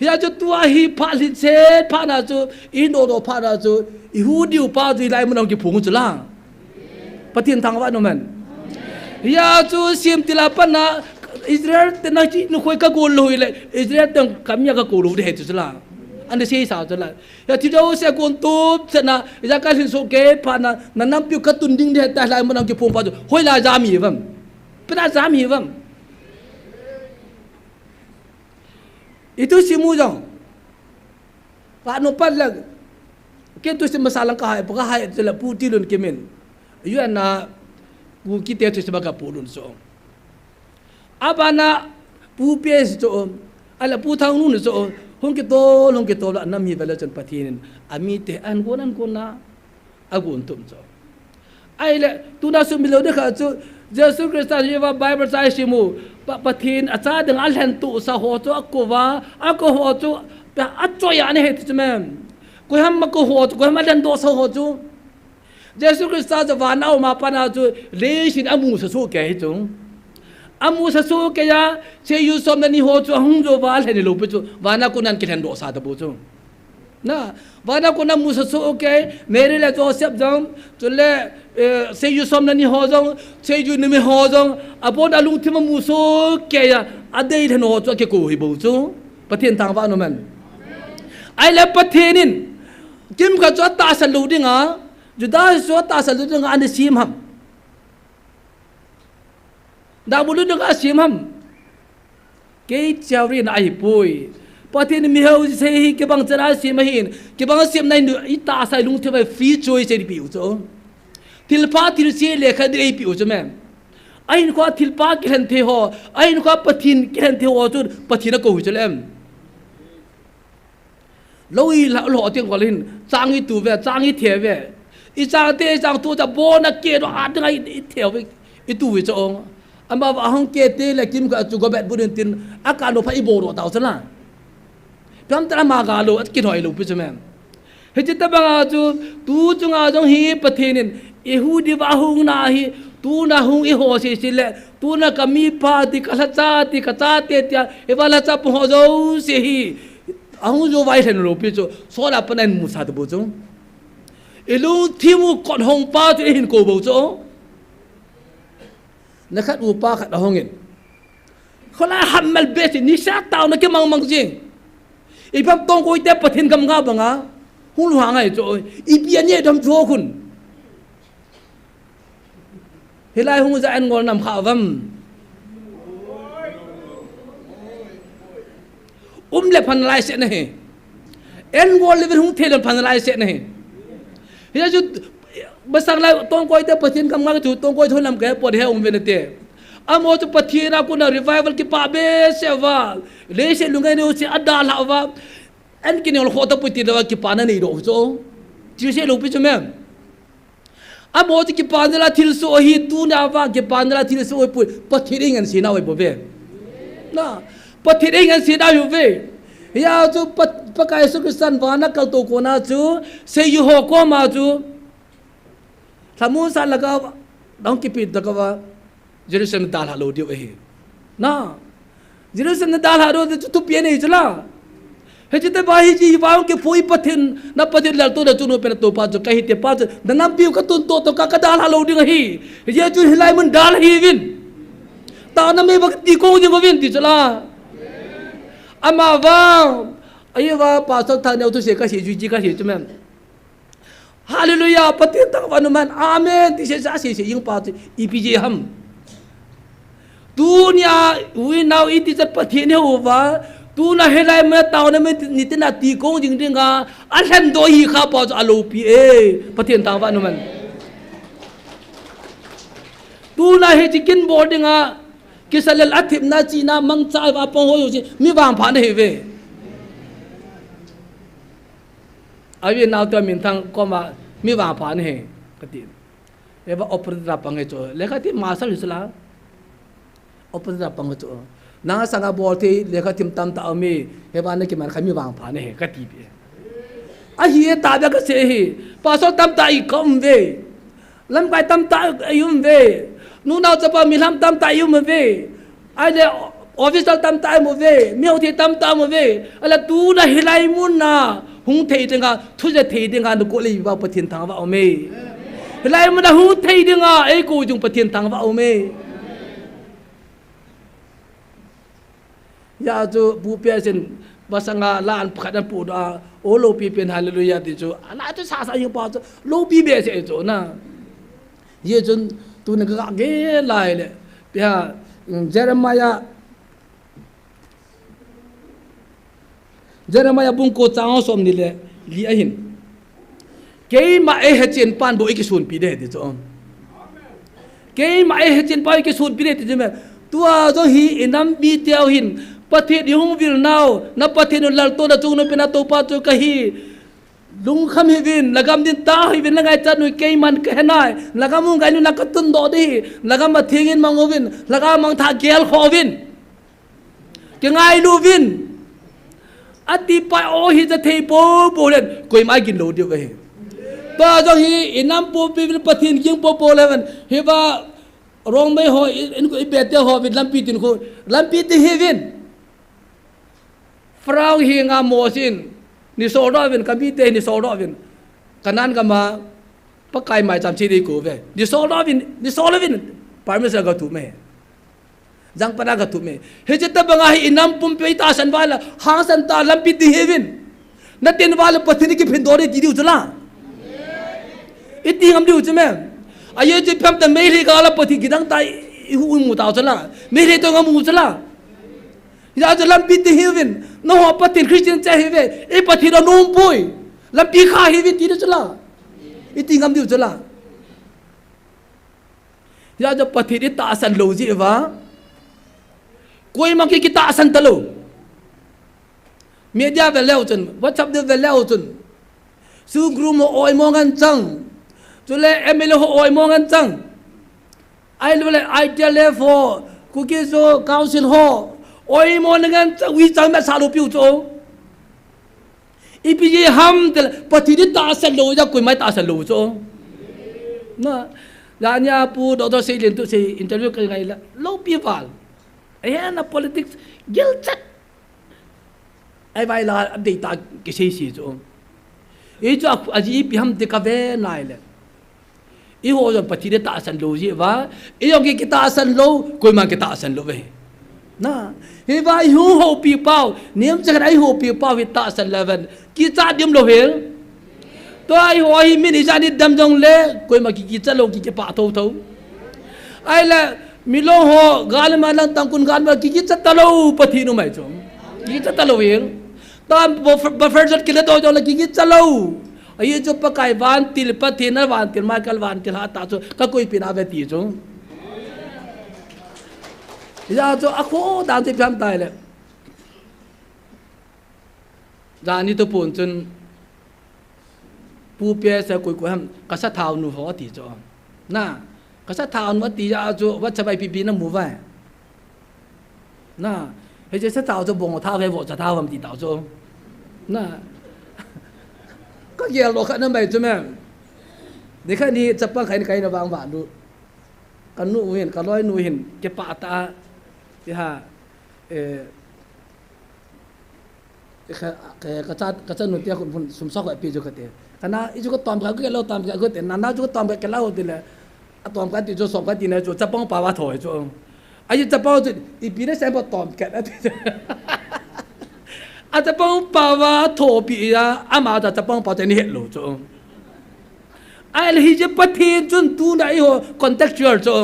Hia chu tua hi phat lhinset phat na chu, idodo phat na chu, ihu diu pa chu hilai mun a hung kiphong chu la. Pathen thangvah in um hen. Hia chu Shittim tila pat na Israel te na chi nu khoi kagol lou hile, Israel te kami a kakou lou ding ahi chu la. Ana seisa chu la. Hia thi dou se kon tup se na, hia kalhin soh kei phat na, na nampiu katun ding ding ta hilai mun a hung kiphong pa chu. Hoilai jam hi vam. Pena jam hi vam. Itu simu jong. Pa no pat la. Ke tu sim masa lang kahai, pa kahai, tela pu tilun kimin. Yu ana, pu kite tu sim ka pulun so. Abana pu pes chu, ala pu thang nun chu, hung kitol, hung kitol, anam hi vela chun Pathen in, amite an gon, an gon na, agon tum chu. Ahile, tuna sumil lou ding kha chu, Jesu Christa hi va Bible chai simu, Pa, Pathen acha ding alhen tusa ho chu, akova, ako ho chu, pa, achoi ana he chu mem. Koiham ako ho chu, koiham alhen dosa ho chu. Jesu Christa chu vana uma pat na chu leiset amusa soh kei hi chu. Amusa soh kei a, seiju som le ni ho chu ahung jou va alhen lou pi chu. Vana kon a kilhen dosa ta bou chu. Na, vana kon a musa soh kei, Mary le Joseph jong, chule, eh, seiju som le ni ho jong, seiju numei ho jong, abon a lungthim amu soh kei a, adei lhen ho chu akikou hi bou chu. Pathen thangvah in um hen. Ahile Pathen in, kimkhat chu atahsan lou ding a, Judas chu atahsan lou ding a ana sem ham. Dabu lou ding a sem ham. Kei chauri na ahipoi. Pathen in mihaosa hi kibang chan a sem ahin, kibang sem na in itahsa lungthim a free choice eipeh u chu. Thilpha thilse lekha ding eipeh u chu mem. Ahinkhoa thilpha kilhen thei ho, ahinkhoa Pathen kilhen thei ho chu Pathen akou hi chu lem. Lou i la, lou ting kol hin, chang itu ve, chang ithe ve. Ichang te, ichang tu ta bon a ke do a ding a ithe ve, itu ve chu ong. Ama va hung ke te le kimkhat chu go bet bu din tin, akah lou pha ibol lou tau chu la. Piam ta ama ga lou, akinoi lou pi chu mem. Hiche tabang a chu, tu chunga jong hi Pathen in, ihu diu va hung na hi, tuna hung iho sese le, tuna kami pa ti, kalhacha ti, kachate tia, iva lhacha pu ho jouse hi, ahung jou va ilhen lou pi chu, Saul a pat na in musa ta bou chu. Ilungthim u kot hong pa chu ihin kou bou chu. Nikhat upa khat ahung in. Kholai hammal be si nisa taona kimang mang jing. Ipi ham tongkoi te Pathen gam nga banga. Hung lhung ngai chu. Ipi ani dam chu khun. Hilai hung ja an ngol nam kha vam. Um le phan lai se na hi. An ngol le hung thei le phan lai se na hi. Hia chu Masang lai tongkoi te Pathen gam nga chu tongkoi thon lam ke pot he um ve na te. Amaho chu Pathen a kon a revival kipa behseh uva. Leiset lungngai neo chu adalha uva. An kinel kho ta pui ti lou a kipana nei doh chu. Thilse lou pi chu mem. Amaho chu kipana la thilsoh hi tuna vang kipana la thilsoh hi pui Pathen in angansena u ahi bou ve. Na, Pathen in angansena u ahi ve. Hia chu Pat-, Pakai Jesu Christan vana kaltou kona chu, seiju ho koma chu, Lhamon sat laka, dong kipi taka va, Jerusalem dalha lou diu ahi. Na. Jerusalem dalha lou diu chu thupi ahi chu la. Hiche te va hiche va hung kipui Pathen, na Pathen laltouna chu nu pen topa chu kahi te pa chu, na nampiu katun to to ka, kadalha lou ding ahi. Hiche chu hilai mun dalha hih uvin. Taona mei va kati kou ding uvin ti chu la. Ama va, ahi va, Pastor Thang Neo thu se kasei, jui ji kasei chu mem. Hallelujah, Pathen thangvah in um hen. Amen. Ti se sa se se jing pa chu ipi jeh ham. Tunia u in nao iti chat Pathen he uva. Tuna hilai mun a taona mun a nitin a ti kong jing dinga. Alhen doh hi kha pa chu aloupi e. Pathen thangvah in um hen. Tuna hiche kin bol dinga. Kisa lel athipna chihna mangcha a pang ho jouse. Mi vangpha na hi ve. Avi nau te minthang koma mi vangpha nahi, kati. Eva operator pang hi chu. Lekha thim master hi chu la. Operator pang hi chu. Nang sanga bol thei lekha thim tamtah um e. Eva na kiman kha mi vangpha nahi, kati pi. Ahi e, tahbeh kasei hi. Pastor tamtah i ka um ve. Lamkai tamtah i um ve. Nunau chapa milham tamtah i um ve. Ahile official tamtah i um ve. Miho thei tamtah i um ve. Ahile tuna hilai mun a hung thei dinga, thujat thei dinga, nakou le iva Pathen thangvah um e. Hilai mun a hung thei dinga, eikou jong Pathen thangvah um e. Hijeh chun Pu P S in masanga la an pakhat an pudoh a, o loupi pen hallelujah ti chu. Ana chu sasa hiu pa chu loupi behseh chu na. Hijeh chun tuni ka gel lai le. Pi ha, mm, Jeremiah, Jeremiah bung ko chang somni le li ahin. Keima eihechen pan bou ikisonpi ding ti chu. Keima eihechen pan ikisonpi ding ti chu me. Tua jong hi inam miteu hin Pathen ihung vil nau, na Pathen u laltoh na chungnung pen a toupa chu kahi. Lungkham hih uvin, lhagam ding tah hih uvin, na ngaichat u keiman kahe nai. Lhagam u ngai u na katundoh ding hi. Lhagam atheng in mang uvin, lhagam mangthah gelkhoh uvin. Kingailu uvin. Ati pai o hi ja thei popo len, koima gin lou diu ahi. Tua jong hi, inam popo uvin Pathen ging popo len, hiva Rongmei ho, in, in, i Bethel ho uvin lampi tin khu, lampi tin hih uvin. Pharaoh henga Mose in, nei soldoh uvin, ka mite nei soldoh uvin. Canaan gam a, Pakai maicham che ding kou ve. Nei soldoh uvin, nei sol uvin, permission ka thum e. Jangpan a ka thum e. Hiche tobang a hi inam pumpi itahsan uva le, hangsan tah lampi tin hih uvin. Na tin uva le Pathen in kiphin doh ding ti diu chu la. Iti ngam diu chu me. Ajeh chu ipi ham itile Meitei gal a Pathen kidang tah i, i, i mu tau chu la. Meitei toh nga mu chu la. Hijeh chun lampi tin hih uvin. Nangho Pathen Christian che hih uve. I Pathen anom poi. Lampi kha hih uvin ti diu chu la. Iti ngam diu chu la. Hijeh chun Pathen itahsan lou jeh uva. Koima ki, kitahsan talou. Media ve leu chun, WhatsApp ding ve leu chun. Chu group ho oimo ngen chang. Chule M L A ho oimo ngen chang. Ahilou le I T L F ho, Kuki Zo Council ho, oimo ngen chang, WeChat me sa lou piu chu. Ipi jeh ham itile, Pathen itahsan lou, ja koima itahsan lou chu. Na, jani a Pu Doctor Seilin tu sei interview ka ngai la, loupi val. Ahina politics gilchat. Ahivang la, adei tah kisei sei chu. Hichu a, ajeh ipi ham ti ka ve nai le. Eiho jong Pathen itahsan lou jeh uva. Eijong ki, kitahsan lou, koima kitahsan lou ve. Na, hiva eihung houpi pau, niam chakhat a eihoupi pau hi tahsan lou ven. Kichat diu lou hel. Tua eiho hi min ijat ni dam jongle, koima ki, kichat lou, ki, kipah thotho. Ahile, milong ho, galma lang tangkun galma, ki, kichat talou, Pathen um ahi chu. Kichat talou hel. Tua buffer, buffer zone kile doh jongle, ki, kichat lou. Ajeh chu Pakai vantil, Pathen a vantil, Michael vantil hatah chu, ka koipi na ve ti chu. Hijeh chun akhoh dan chu ipi ham itile. Jani tu pon chun, Pu P S a koi koi ham, ka sathau nu ho ati chu. Na, ka sathau nu ati jeh chu, WhatsApp a ipi ipi na mu uva. Na, hiche sathau chu bong thau ve, vohcha thau ham ti tau chu. Na, ka gel lou khat na mai chu me. Nikhat hi chapang khat in ka in a vang vah lou. Ka nu hin, ka loinu hin, kipah tah a, ti ha, eh, Ka, ka, ka cha, ka chanu te khun phun sum sa ko pi chu kati. Kana, i chu ka tom ka, ka lou tom ka, ka te, nana chu ka tom ka, ka lou ti le. A tom ka ti chu som ka ti na chu, chapang pa va tho chu. Ai chapang chu, ipi na sem pa tom ka na ti. A chapang pa va tho pi ya, ama cha chapang pa te ni het lou chu. Ai le hi je Pathen chun tuna eiho contextual chu.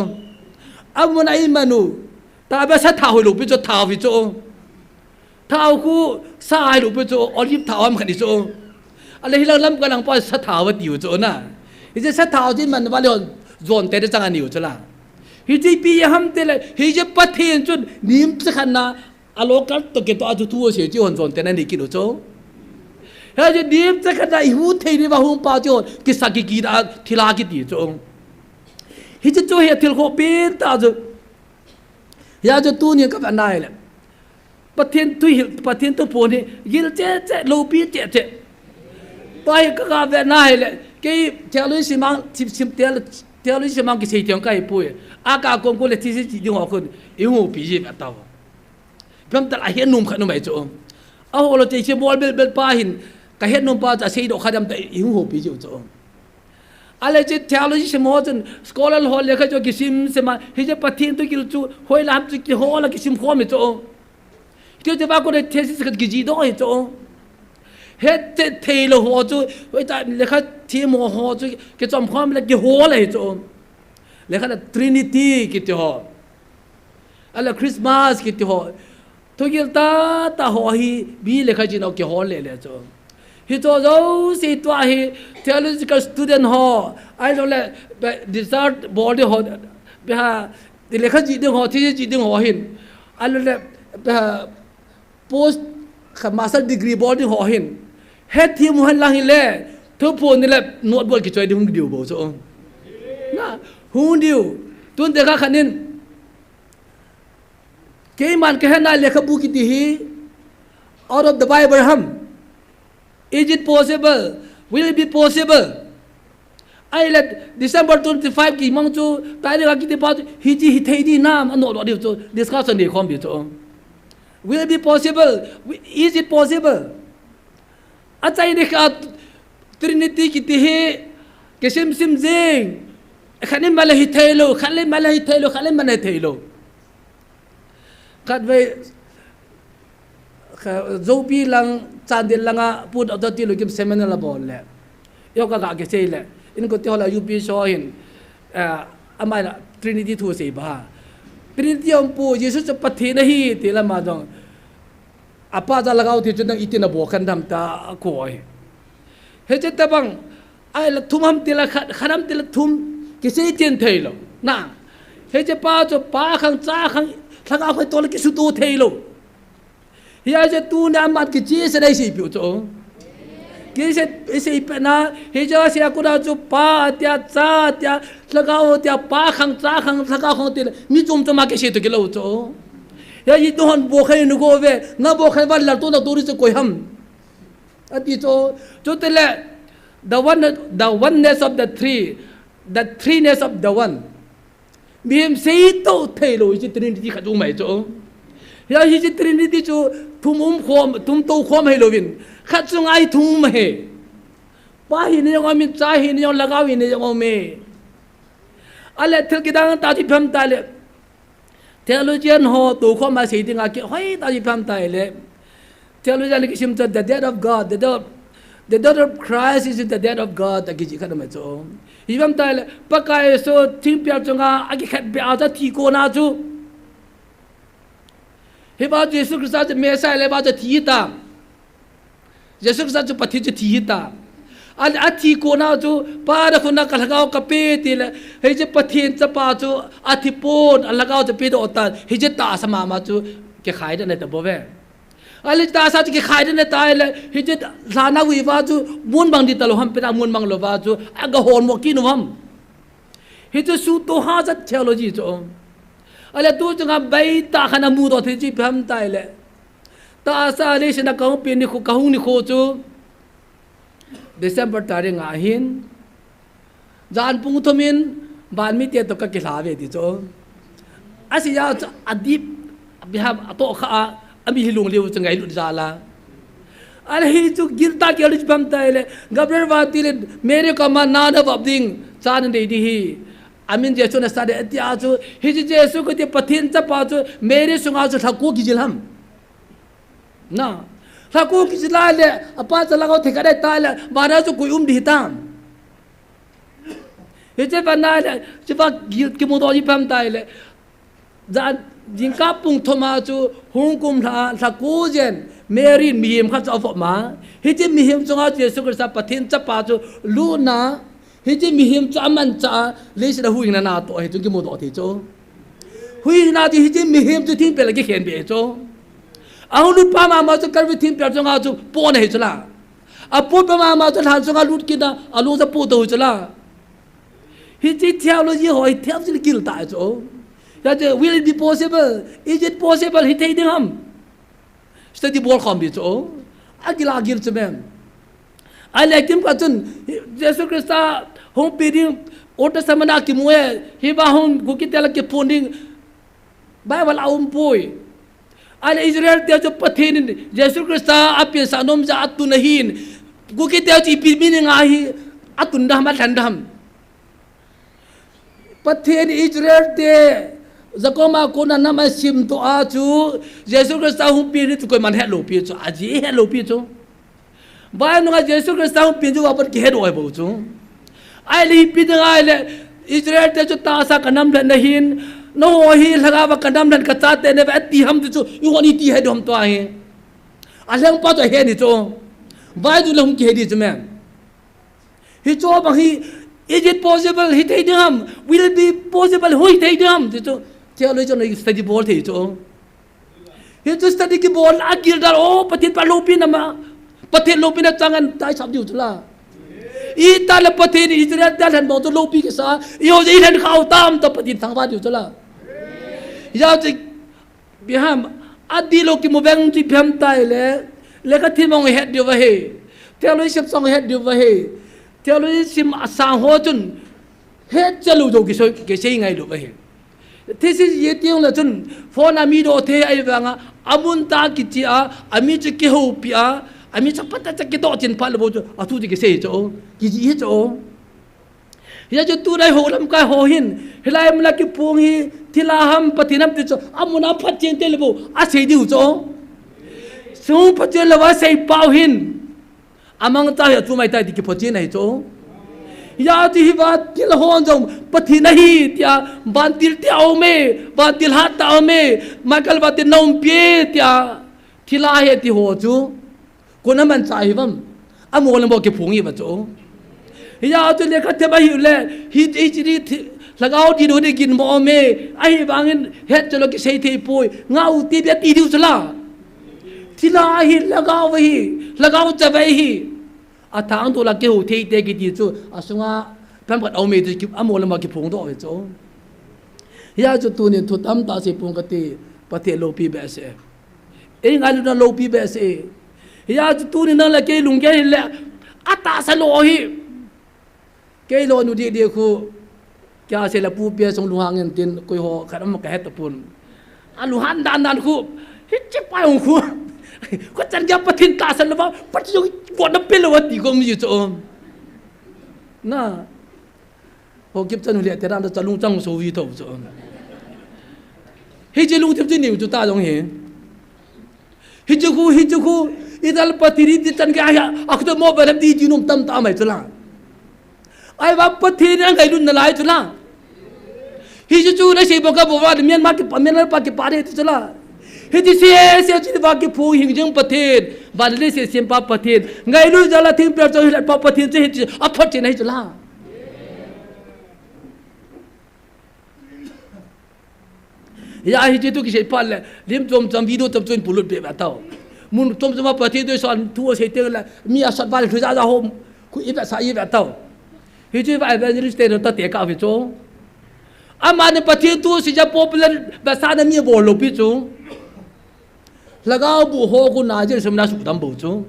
Amun a i manu. Tahbeh sathau hi lou pi chu, thau hi chu. Thau khu sa hi lou pi chu, olive thau ham khat ni chu. Ale hi lang lam ka lang pa sathau ati u chu na. Hiche sathau chu iman uva le jon te chang ani u chu la. Hiche ipi ham itile, hiche Pathen chun nim cha khat na a local toh kitoh a chu thu asei chu hon jon te na ni kit u chu. Hiche dipcha khat a ihu thei diuva hung pa chu kisa kikit a thilha kiti chu. Hiche chu hi thil khoh pen tah chu. Hia chu tunia ka vet na hile, Pathen thuhil, Pathen thuphon hi gil cheh cheh, loupi cheh cheh. Tua hi ka, ka vet na hile, kei theology simang, sim, sim, theo-, theology simang kisei thei ka hi poi. A ka kom ko le thesis chi ding ho khun, i hung houpi ji ve tao. Pem tal a hi nom khat nom ai chu. A ho lo chei che bol bel bel pa hin, ka het nom pa chu a seidoh kha dam ta i hung houpi ji chu. Ahile hiche theology sim ho chun scholar ho lekha chu kisim sim a, hiche Pathen thuhil chu hoilai ham chu kihol a kisim khom hi chu. Hiche chu va ko le thesis khat kijih doh hi chu. Het thei, theilou ho chu, hoitah lekha them ho chu kichom khom le kihol hi chu. Lekha a Trinity kiti ho. Ahile Christmas kiti ho. Thugil tah tah ho hi B lekha jin a kihol le le chu. Hiche jouse tua hi theological student ho, ahilou le, be, research bol ding ho, be ha, lekha jih ding ho, thesis jih ding ho hin. Ahilou le, be ha, post, kha master degree bol ding ho hin. Hethem u hen lang hile, thuphon ni le, note bol kichoi ding hung diu bou chu. Na, hung diu. Tun te kha khanin. Keiman ka hena lekhabu kiti hi out of the Bible ham? Is it possible? Will it be possible? Ahile December twenty-five kimang chu, tarik a kiti pa chu, hiche hithei di nam, anodoh diu chu, discussion nei khom diu chu. Will it be possible? Wi-, is it possible? Achaina kha Trinity kiti hi kisim sim jing. Khat in man le hithei lou, khat le man le hithei lou, khat le man le hithei lou. Khatvei, kha, Zopi lang, Chandel langa, Pu Doctor T. Lukim seminar la bol le. Yo ka ga kisei le. Inko ti ho la U P so hin, eh, amai la Trinity thu sei ba. Trinity um pu, Jesu chu Pathen ahi, ti la ma jong. Apa cha Lhagao Theng chu nang iti na bol khen dam ta ko ai. Hiche tabang, ahile thum ham ti la khat, khat ham ti la thum, kisei chen thei lou. Na, hiche pa chu Pa khang, Cha khang, Lhagao khang toh le kisutoh thei lou. Hia chu tunia amat kicheh se dai sei piu chu. Kisei, sei pe na, hiche sei a kona chu Pa tia, Cha tia, Lhagao tia, Pa khang, Cha khang, Lhagao khang ti le, mi chom chom a kisei toh kilou chu. Hia i tu hon bol khen nu ko ve, na bol khen van la tu na tu ri chu koi ham. Ati chu, chutile, the one, the oneness of the three, the threeness of the one. Mihem seitoh thei lou, hiche Trinity khat chu um ahi chu. Hia hiche Trinity chu thum um khom, thum toh khom hi louvin. Khat chunga hi thum um ahi. Pa hina jong um in, Cha hina jong, Lhagao hina jong um e. Ahile thil kidang tah chu ipi ham tile. Theologian ho tokhom a sei dinga kihoi tah chu ipi ham tile. Theologian kisim chu the death of God, the death, the death of Christ is the death of God, a kijih khat um ahi chu. Ipi ham tile, Pakai Jesu thingpel chunga akikhetbeh a chu athi kona chu. Hiva Jesu Christa chu Messiah le va chu athi ta. Jesu Christa chu Pathen chu athi hita. A, athi kona chu, Pa na khut a ka lhagao kape tile, hiche Pathen chapa chu athi pon, a lhagao chu apedoh tan, hiche tahsa mama chu kikhai ding ahi tabou ve. Ahile tahsa chu kikhai ding ahitai le, hiche lhana uva chu mun mang ding talou ham, pena mun mang louva chu, aga holmo kit u ham. Hichu sutoh hahsa theology chu. Ahile tu chunga baitah khat a mudoh thei chu ipi ham tile. Tahsa leiset a kahung pen nikho, kahung nikho chu December tarik nga hin, jan pung thum in vanmite toh kakilha ve ti chu. Asei a chu adip, abiham atoh kha a, ami hi lunglhai u chu ngailut jal a. Ahile hichu giltah keu chu ipi ham tile, Gabriel vang til in Mary koma nana vop ding, cha nanei ding ahi. Amin Jesu nasah ding ahi ati a chu, hiche Jesu kiti Pathen chapa chu Mary sunga chu lhako kijil ham. Na, lhako kijil a le, apa cha lhagao thei kha dei ta le, vana chu koi um ding hitam. Hiche vana le, hiche va gil kimudoh ji pam tai le. Jan, jingkah pung thum a chu hung kum lha, lhako jen, Mary in mihem khat chu avop ma. Hiche mihem chunga chu Jesu Christa Pathen chapa chu lut na, Hiche mihem chu amanchah a, leiset a huhhingna natoh hi chu kimudoh thei chu. Huhhingna chu hiche mihem chu thingpel a kikhenbeh chu. Ahung lut pa mama chu Calvary thingpel chunga chu pon ahi chu la. Apot pa mama chu lhan sunga lut kit a, alung chu apoh tou chu la. Hiche theology ho hi theology gil tah chu. Hijeh chun, will it be possible? Is it possible? Hithei ding ham? Study bol khom ding chu. Agil agil chu mem. Ahile kimkhat chun, Jesu Christa hung pi ding, Old Testament a kimu e, hiva hung Kuki te lah kiphong ding, Bible a um poi. Ahile Israel te chu Pathen in Jesu Christa apinsah nom jeh a atun ahin. Kuki te chu ipi meaning a hi atun dem, alhen dem. Pathen in Israel te Jacob a kona nam asim toh a chu Jesu Christa hung pi ding chu koiman hetlou pi chu, ajeh hetlou pi chu. Vai nunga Jesu Christa hung pi chu vang pat kihet ahi bou chu. Ahile ipi ding ahile Israel te chu tahsa kanam lhen nahin, nangho hi lhagao va kanam lhen kachate nave ati ham ti chu, eihon iti het ding ham tua hi. Alhengpa chu ahet ni chu. Vai chu le hung kihet ding chu mem. Hichu bang hi, is it possible? Hithei ding ham? Will it be possible? Hoi thei ding ham? Ti chu, theology chun study bol thei chu. Hichu study kibol agil dan, o, Pathen pa loupina ma. Pathen loupina chang an tai sap diu chu la. Itile Pathen Israel te lhen bang chu loupi kisa. Eiho jeh ilhen khau tam toh Pathen thangvah diu chu la. Hijeh chun, ipi ham, adihlou kimu veng chu ipi ham tile, lekha thim hung het diu ahi. Theology sim chu hung het diu ahi. Theology sim asang ho chun, het chelou joh kisei, kisei ngailou ahi. Thesis ye tiong le chun, phone a mi doh thei ahi vanga, amun tah kiche a, ami chu kihoupi a, ami chu phat a chu kidoh chin phat le bou chu, athu chu kisei chu, kijih hi chu. Hijeh chun tuna ho lamkai ho hin, hilai muna kiphong hi, thilha ham, Pathen ham ti chu, amun a phatchen tei le bou, asei diu chu. Sung phatchen lou a seipau hin, amangcha hi achu mai tai ti kiphatchen ahi chu. Hijeh chun hiva thilha hon jong, Pathen ahi tia, vantil tia aume, vantil hat tah aume, Michael vantil naumpi e tia, thilha ahi ti ho chu. Koi in amanchah ahi uvam? Amol le amol kiphong ahi uva chu. Hijeh chun lekha them ahiu le, hi, hi, hi, thi-, lhagao dih ding ginmo aume, ahivangin het chelou kisei thei poi, ngah u ti bia ti diu chu la. Thilha ahi, lhagao ahi, lhagao chavai ahi. Athang toh la kihou thei te kiti chu, asunga pam khat aume ti chu ki, amol le amol kiphong doh ahi chu. Hijeh chun tunin thu tamtah sei pong kate, Pathen loupi behseh. Ei ngailutna loupi behseh. Hijeh chun tuni nang le kei lunggel hile, atahsa lou hi. Kei lou nu didi khu, kei a sei le pu pia sung lunghang in tin, koi ho khat ama kahet tapon. Alunghang dan dan khu, hiche pa jong khu. Koi chan gei Pathen tahsa lou va, Pathen jong kona pe lou va ti kom ji chu. Na. Ho kip chan hu le te dan da chalung chang so vi tho chu. Hiche lungthim chu niu chu ta jong hi. Hiche khu, hiche khu, idal Pathen hi ti chan gei a, a khu to mo ba lam ti ti nom tamtah mai chu la. Ahivang Pathen in angailutna lai chu la. Hiche chu na sei bou ka bou va, Myanmar kipa, Myanmar pa kipa de ti chu la. Hiche sei, sei chu va kiphong hing jing Pathen, va le sei sempa Pathen. Ngailut jal a thingpel chu hilat pa Pathen chu hiche, aphatchen ahi chu la. Hijeh a hiche thu kisei phat le, lim chom chom video chom chom in polut be be tao. Mun chom chom a Pathen toh son thu asei teng le, mi asat val thu ja ja hom, khu i be sa i be tao. Hiche va evangelist te ta te ka ve chu. Amani Pathen thu sei ja popular be sa na mi bol lou pi chu. Lhagao bu ho khu na jil sum na sudam bou chu.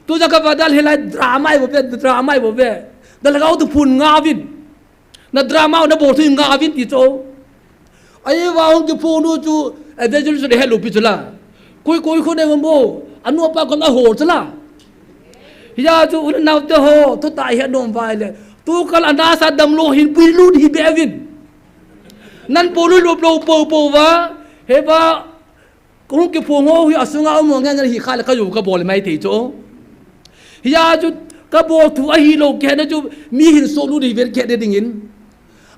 Tu ja ka va dal hilai drama i bou ve, drama i bou ve. Da lhagao thu phun nga vin. Na drama na bol thu nga vin ti chu. Ahivang hung kiphong nu chu evangelist le helou pi chu la. Koi koi khu ne mo. Anu apa kon a ho chu la. Hijeh chun u le nao te ho, thutah hi anom vai le. Tu kal a nasa damlou hin puilut hi be vin. Nan puilut lou pou pou va. Hiva Kong kiphong ho hi asunga um ngen ngen hi kha le ka jou ka bol mai thei chu. Hijeh chun ka bol thu ahilou kihe na chu mi hin solut hi vel kihe ding in.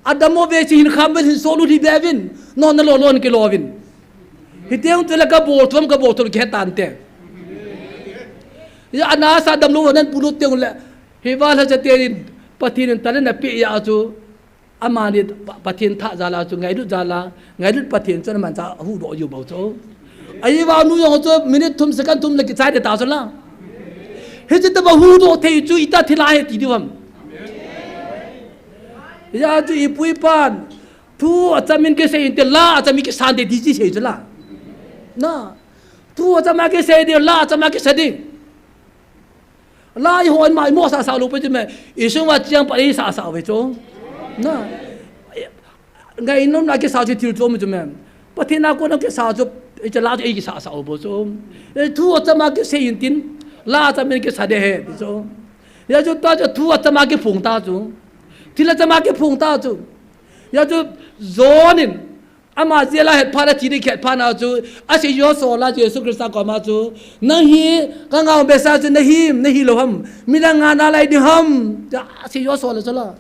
Adam o ve si hin kham vel hin solut hi ve vin. Non na lo lon kilo vin. Hiti ang chu le ka bol thu am ka bol thu kihe tan te. Hijeh a nasa damlou nan pulut teng le. Hiva lha cha te in Pathen in talent ape a chu. Amani Pa-, Pathen tha jal a chu ngailut jal a, ngailut Pathen chu aman cha ahuhdoh jiu bou chu. Ahivang nu jong chu minute thum second thum le kichai de ta chu la. Hiche tobang huhdoh thei chu itih thil ahi ti diu ham. Hijeh chun ipu ipan thu achamin kisei inte, la achamin kisan te ti chu sei chu la. Na. Thu achama kisei ding, la achama kisa ding. La ihon ma imo sasa lou pe chu me. Isung uva cheng pa isasa uve chu. Na. Ngainom na kisa chu thil chu um chu me. Pathen a kona kisa chu, icha la chu ikisasa u bou chu. E thu achama kisei intin, la achamin kisa ding ahi ti chu. Hijeh chun tua chu thu achama kiphong ta chu. Thil achama kiphong ta chu. Hijeh chun John in ama jail a het phat a, athi ding ahet phat na chu, asei jo sol a Jesu Christa koma chu, nang hi kangah u Messiah chu nahim, nahilou ham, midang ngah nalai ding ham, asei jo sol a chu la.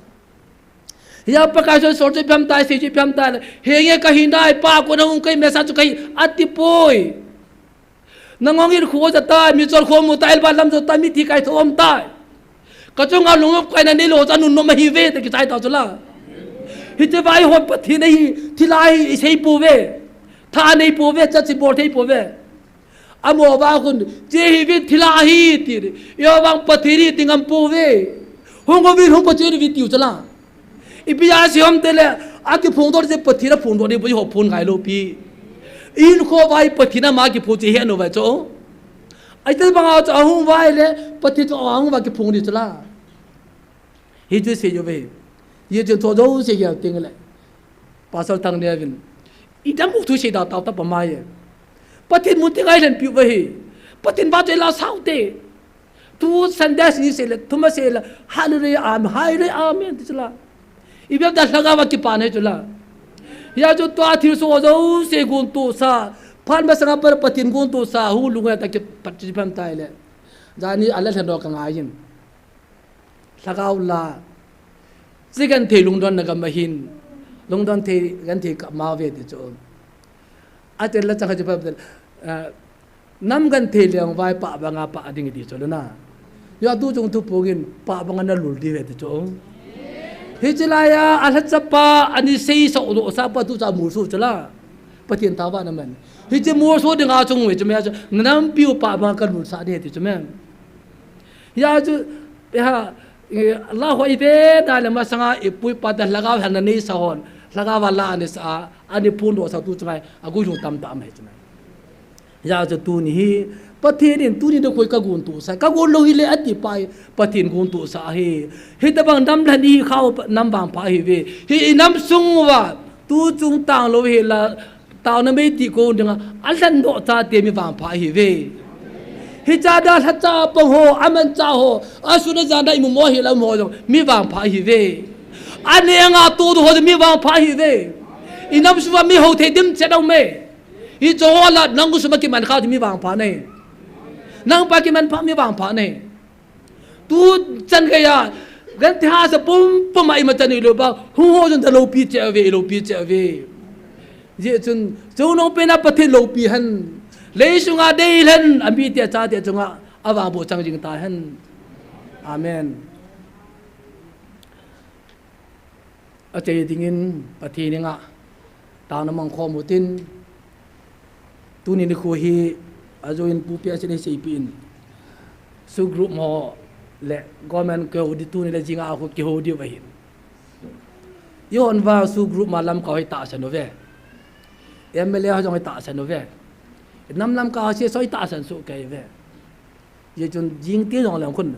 Hijeh a Pakai Jesu sol chu ipi ham tai, asei chu ipi ham tai le, henge kahi nai, Pa kona hung kahi Messiah chu kahi, ati poi. Nangong in kho ja tai, michol kho mu tai, elba lam jo tai, mithi kaithou um tai. Kachunga lungmong kaina neilou chu anunnom ahiuve, ti kichai ta chu la. Hiche vai hon Pathen ahi, thil ahi, isei pouve. Tha anei pouve, chat chibol thei pouve. Amaho vang khun, che hiuvin thil ahi, ti. Eiho vang Pathen ahi, ti ngam pouve. Hung uvin, hung Pathen uvin tiu chu la. Ipi asei ham tile, akiphongdoh ding chu Pathen aphongdoh ding bou, eiho phong ngailou pi. Ihinkho vai Pathen ama kiphong chu ihet nom uve chu. Ahi tobang a chu ahung vai le, Pathen chu ahung uva kiphong ding chu la. Hichu sei uve. Hichun chu jouse gel teng le. Pastor Thangneo vin. Idam u thu sei da tao ta pa mai e. Pathen mun teng a ilhenpi uve hi. Pathen vang chu ila sao te. Tu Sunday ni sei le, thuma sei le, hallelujah, amen, hallelujah, amen, ti chu la. Ipi ham tia lhagao va kipa nei chu la. Hijeh chun tua thilsoh jouse guntohsa, phat masanga pat Pathen guntohsa, hung lung a ta kipat chu ipi ham tai le. Jani a la lhen doh ka ngai in. Lhagao la. Chi genthei lungdonna gam ahin. Lungdon thei, genthei kap ma uve ti chu. Atel la chang chu pa, eh, Nam genthei leng vai pah banga pah ding ti chu la na. Hijeh a tu chung thu pung in pah banga na lul diu ve ti chu. Hiche lai a, alhacha pa, ani sei soh doh sa pa tu cha molso chu la. Pathen thangvah na man. Hiche molso dinga chung ve chu me a chu. Nampiu pah banga ka lulsah ding ti chu me. Hijeh a chu, ha, eh, la hoi ve na le masanga ipu ipa te lhagao lhenna neisa hon. Lhagao va la ani sa a, ani phondoh sa tu chunga, aguilhung tamtah um ahi chu me. Hijeh a chu tuni hi, Pathen in tuni nikho hi ka guntohsa, ka gunlou hile ati pai, Pathen guntohsa ahi. Hitobang nam lhen ihi khah u nam vangpha ahiuve. Hi inam sung uva, tu chung tanglou hila, taona mei ti kon dinga, alhendoh chate mi vangpha ahiuve. Hiche a da lhacha pang ho, amanchah ho, asun ajan a imu mo hila um ho jong, mi vangpha ahiuve. Anenga todoh ho jong mi vangpha ahiuve. Inam sunga mi hou thei dimset aume. Hiche ho la nang khosung a kiman khah u mi vangpha nahi. Nang pa kiman pha mi vangpha nahi. Tu chan geiya, genthei hahsa pumpum a ima chan ilou ba, hung ho jong da loupi cheh uve, iloupi cheh uve. Hijeh chun, chungnung pen a Pathen loupi hen. Leisunga dei lhen, amite achate chunga, avangboh chang jing tahen. Amen. Achai dingin Pathen henga taona mang khom utin, tuni nikho hi ajoin pupi asin in seipeh in, SoO group ho le government kihou ding tuni le jinga khu kihou diu ahin. Ihon vang SoO group ma lamkai ho hi tahsan uve. M L A ho jong hi tahsan uve. Nam lamkai ho C S O hi tahsan soh kei uve. Hijeh chun jing ti jong leng khun.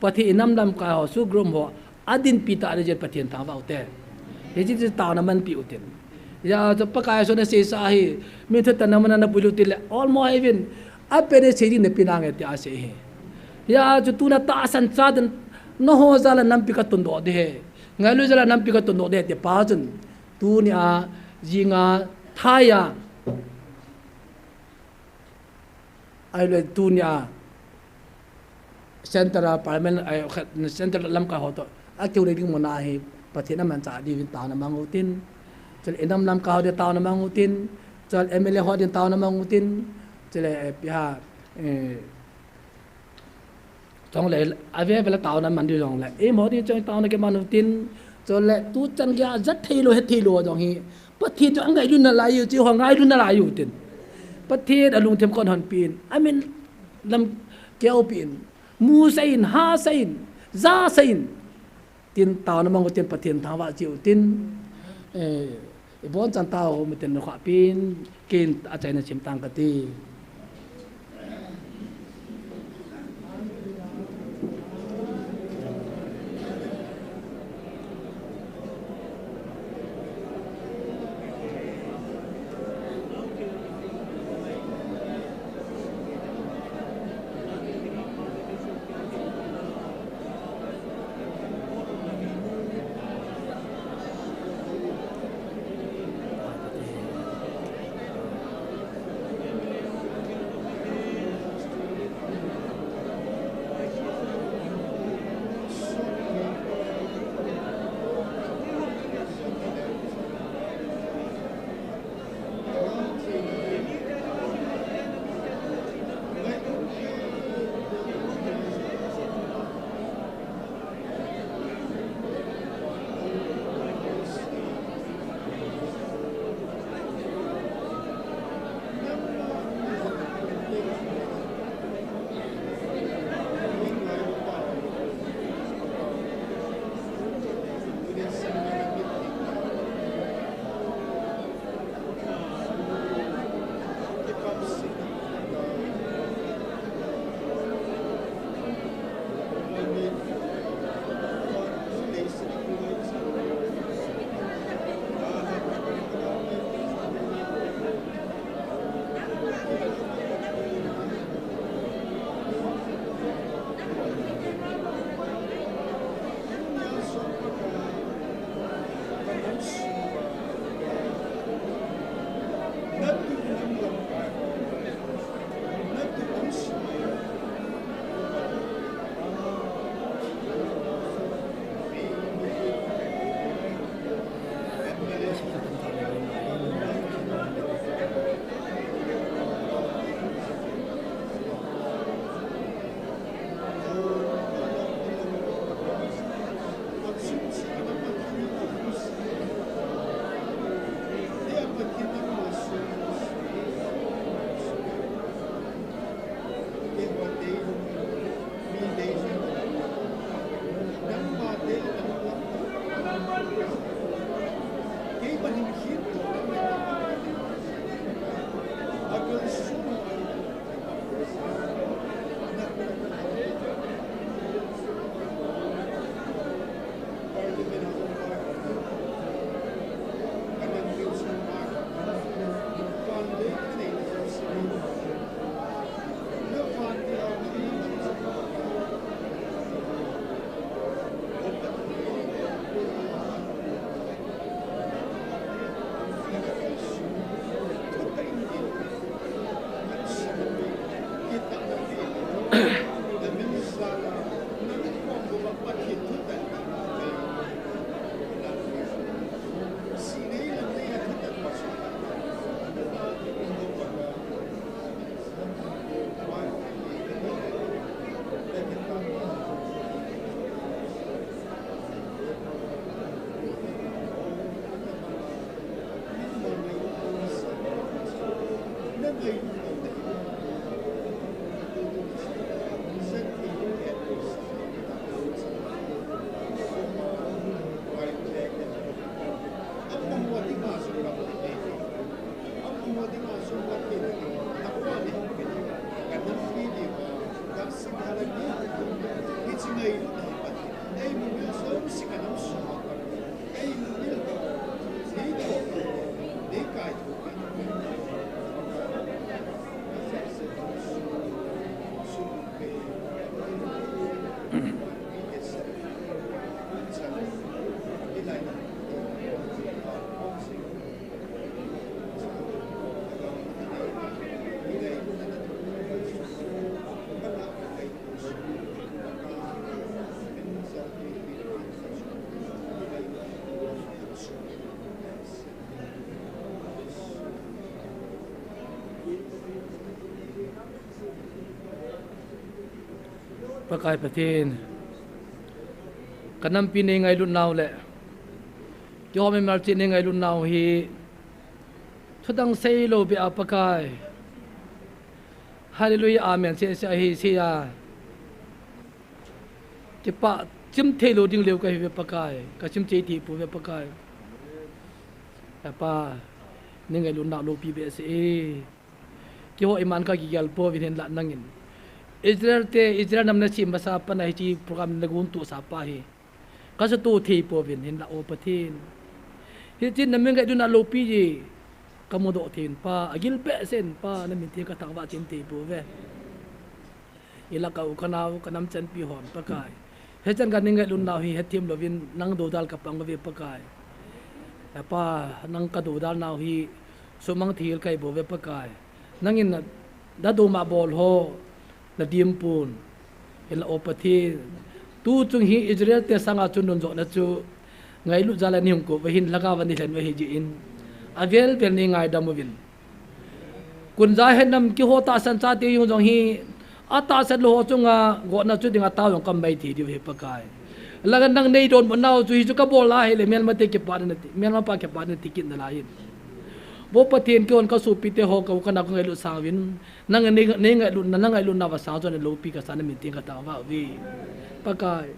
Pathen in nam lamkai ho, SoO group ho, adinpi tah ding jeh Pathen thangvah ute. Hiche chu taona manpeh utin. Hijeh a chu Pakai Jesun aseisa ahi, min thutanna mun a napui lut tile, olmo hih uvin, apen in sei ding nape nange tia asei ahi. Hijeh a chu tuna tahsan chaten, nangho jal a nampi katundoh ding ahi. Ngailut jal a nampi katundoh ding ahi ti pa chun. Tunia, jinga, thaiya. Ahilou tunia Central Parliament, ai, khat, Central lamkai ho toh akihouna ding muna hi Pathen amanchah diuvin taona mang utin. Chule inam lamkai ho din taona mang utin. Chule M L A ho din taona mang utin. Chule, eh, ipi ham, eh, Chule, ave ave le taona man diu jongle, eimo din chule taona kiman utin, chule tuchan geiya jat theilou, het theilou jong hi, Pathen chu angailut nalai u, hiche ho ngailut nalai utin. Pathen alungthim kon honpeh in, amin lam keu peh in, Mu sah in, ha sah in, ja sah in. Tin taona mang utin Pathen thangvah cheh utin. Eh, ibon chan tao mu tin na khah pin, ken achaina chim tang kati. Pakai Pathen, ka nampi nei ngailut nau le kihoulim mimal cheh nei ngailut nau hi thudang seilou beh a Pakai. Hallelujah, amen, seh seh ahi seh a. Kipah chim thei lou ding leu kahi ve Pakai. Ka chim chei thei pou ve Pakai. He Pa, nei ngailutna loupi behseh e. Keiho iman ka kigel pouvin hinlah nangin Israel te, Israel nam na sem masa a pat a hiche program na gon tohsa pa hi ka sutoh thei pouvin hinlah O Pathen. Hiche na min ngailutna loupi hi ka mudoh thei in Pa, agil behseh in Pa, na min theng ka thangvah chim thei pou ve. Hinlah ka u ka nao, ka nam chanpi hon Pakai. Hichan ka nei ngailutnau hi hethem louvin nang doudal ka pang ve Pakai. He Pa, nang ka doudal nau hi sumang thei hel kahi bou ve Pakai. Nangin na, na dou ma bol ho na dim pon. Hinlah O Pathen, tu chung hi Israel te sanga chun nun johna chu ngailut jal a nei hung kou uve, hin lhagao a nei lhen uve, hijeh in avel vel nei ngaidam uvin. Kunja hetnam keiho tahsan chate jong hi, atahsan lou ho chunga gotna chu dinga tao jong ka um mai thei diu ahi Pakai. Langa nang nei donbutnau chu hichu ka bol a ahile melmate kipana nati, melmapa kipana nati kit nalai in. Vo Pathen, keihon ka sopite ho, ka u ka nao ka ngailut sang uvin, nang nei, nei ngailutna, na ngailutna uva sang chu ana loupi kasa, na min theng ka thangvah uve. Pakai,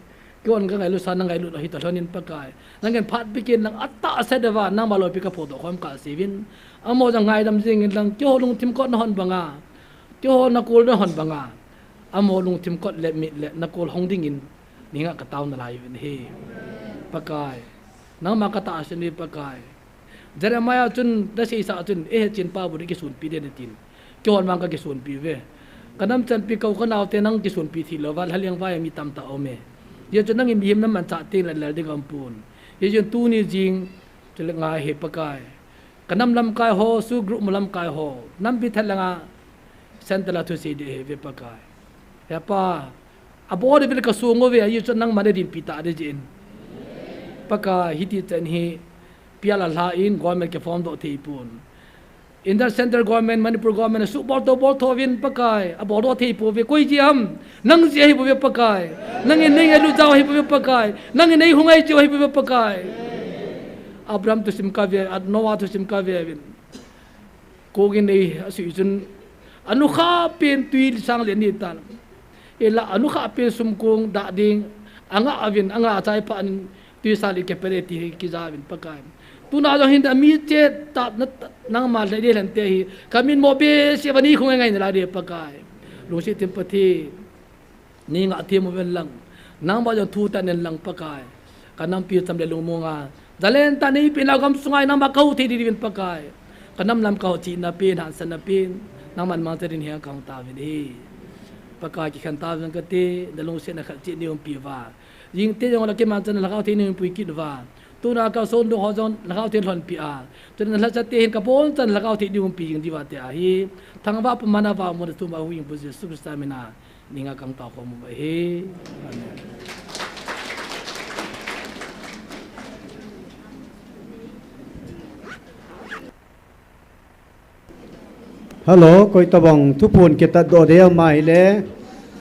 keihon ka ngailut sa, na ngailut ahi talhon in Pakai. Nangin phat pikin lang atahsa diuva nangma loupi ka phodoh khom kase uvin. Amaho jong ngaidam jing in lang, keiho lungthim kot na hon banga, keiho na kol na hon banga, amaho lungthim kot le mit le na kol hong dingin nei ngah ka tao nalai uvin ahi. Pakai, nangma ka tahsan uve Pakai. Jeremiah chun na seisa chun, eihetchen pa bou nei kisonpi ding ahi tin, keihon vang ka kisonpi uve. Ka nam chanpi, ka u ka naote nang kisonpi thei louva lha leng vai a mi tamtah aume. Hijeh chun nangin mihem na manchah teng le lel ding aum pon. Hijeh chun tuni jing chule ngai ahi Pakai. Ka nam lamkai ho, SoO group mu lamkai ho, nampi thet langa central a thusei ding ahi ve Pakai. He Pa, abol ding uvin ka song uve, hijeh chun nangman nei dinpi ta ding jeh in. Pakai, hiti chan hi pial a lha in government kiform doh thei pon. Indian central government, Manipur government a subol to bol tho uvin Pakai, abol doh thei pou ve, koi jeh ham, nang jeh ahi bou ve Pakai. Nangin nei ngailut jal ahi bou ve Pakai. Nangin nei hung ngai jeh ahi bou ve Pakai. Abraham thusim ka ve, Noah thusim ka ve uvin. Kong in nei asui chun, anukha pen tui sang le ni tan. Hinlah anukha pen sumkong dah ding, angah uvin, angah chai phat in tui sang le kipele ti hi kija uvin Pakai. Tuna jong hin ami chet tah na, nangma le ding lhante hi, ka min mo behseh uva nei hung ngai nalai ding Pakai. Lungset thim Pathen, nei ngah them uvin lang, nangma jong thu tah in lang Pakai. Ka nampi cham le lungmong a jalen tah nei pena gam sunga nangma ka hou thei ding uvin Pakai. Ka nam lamkai ho chihna pen, hansatna pen, nangman mangcha ding hen ka hung tauvin ahi. Pakai, kikhen tauvin kate, na lungsetna khat cheh nei umpi uva. Jingte jong la kimangchan lhagao theng nei umpui kit uva. Tuna ka song dong ho jong lhagao theng lhonpi a, chule na lhacha te hin ka bonchan lhagao theng nei umpi jing diuva tia hi, thangvah pumana va muna thum a Huhhingpu Jesu Christa mina nei ngah ka hung tao khom uva ahi. Amen. Hello, koi tobang thuphon kitat doh ding um ahile,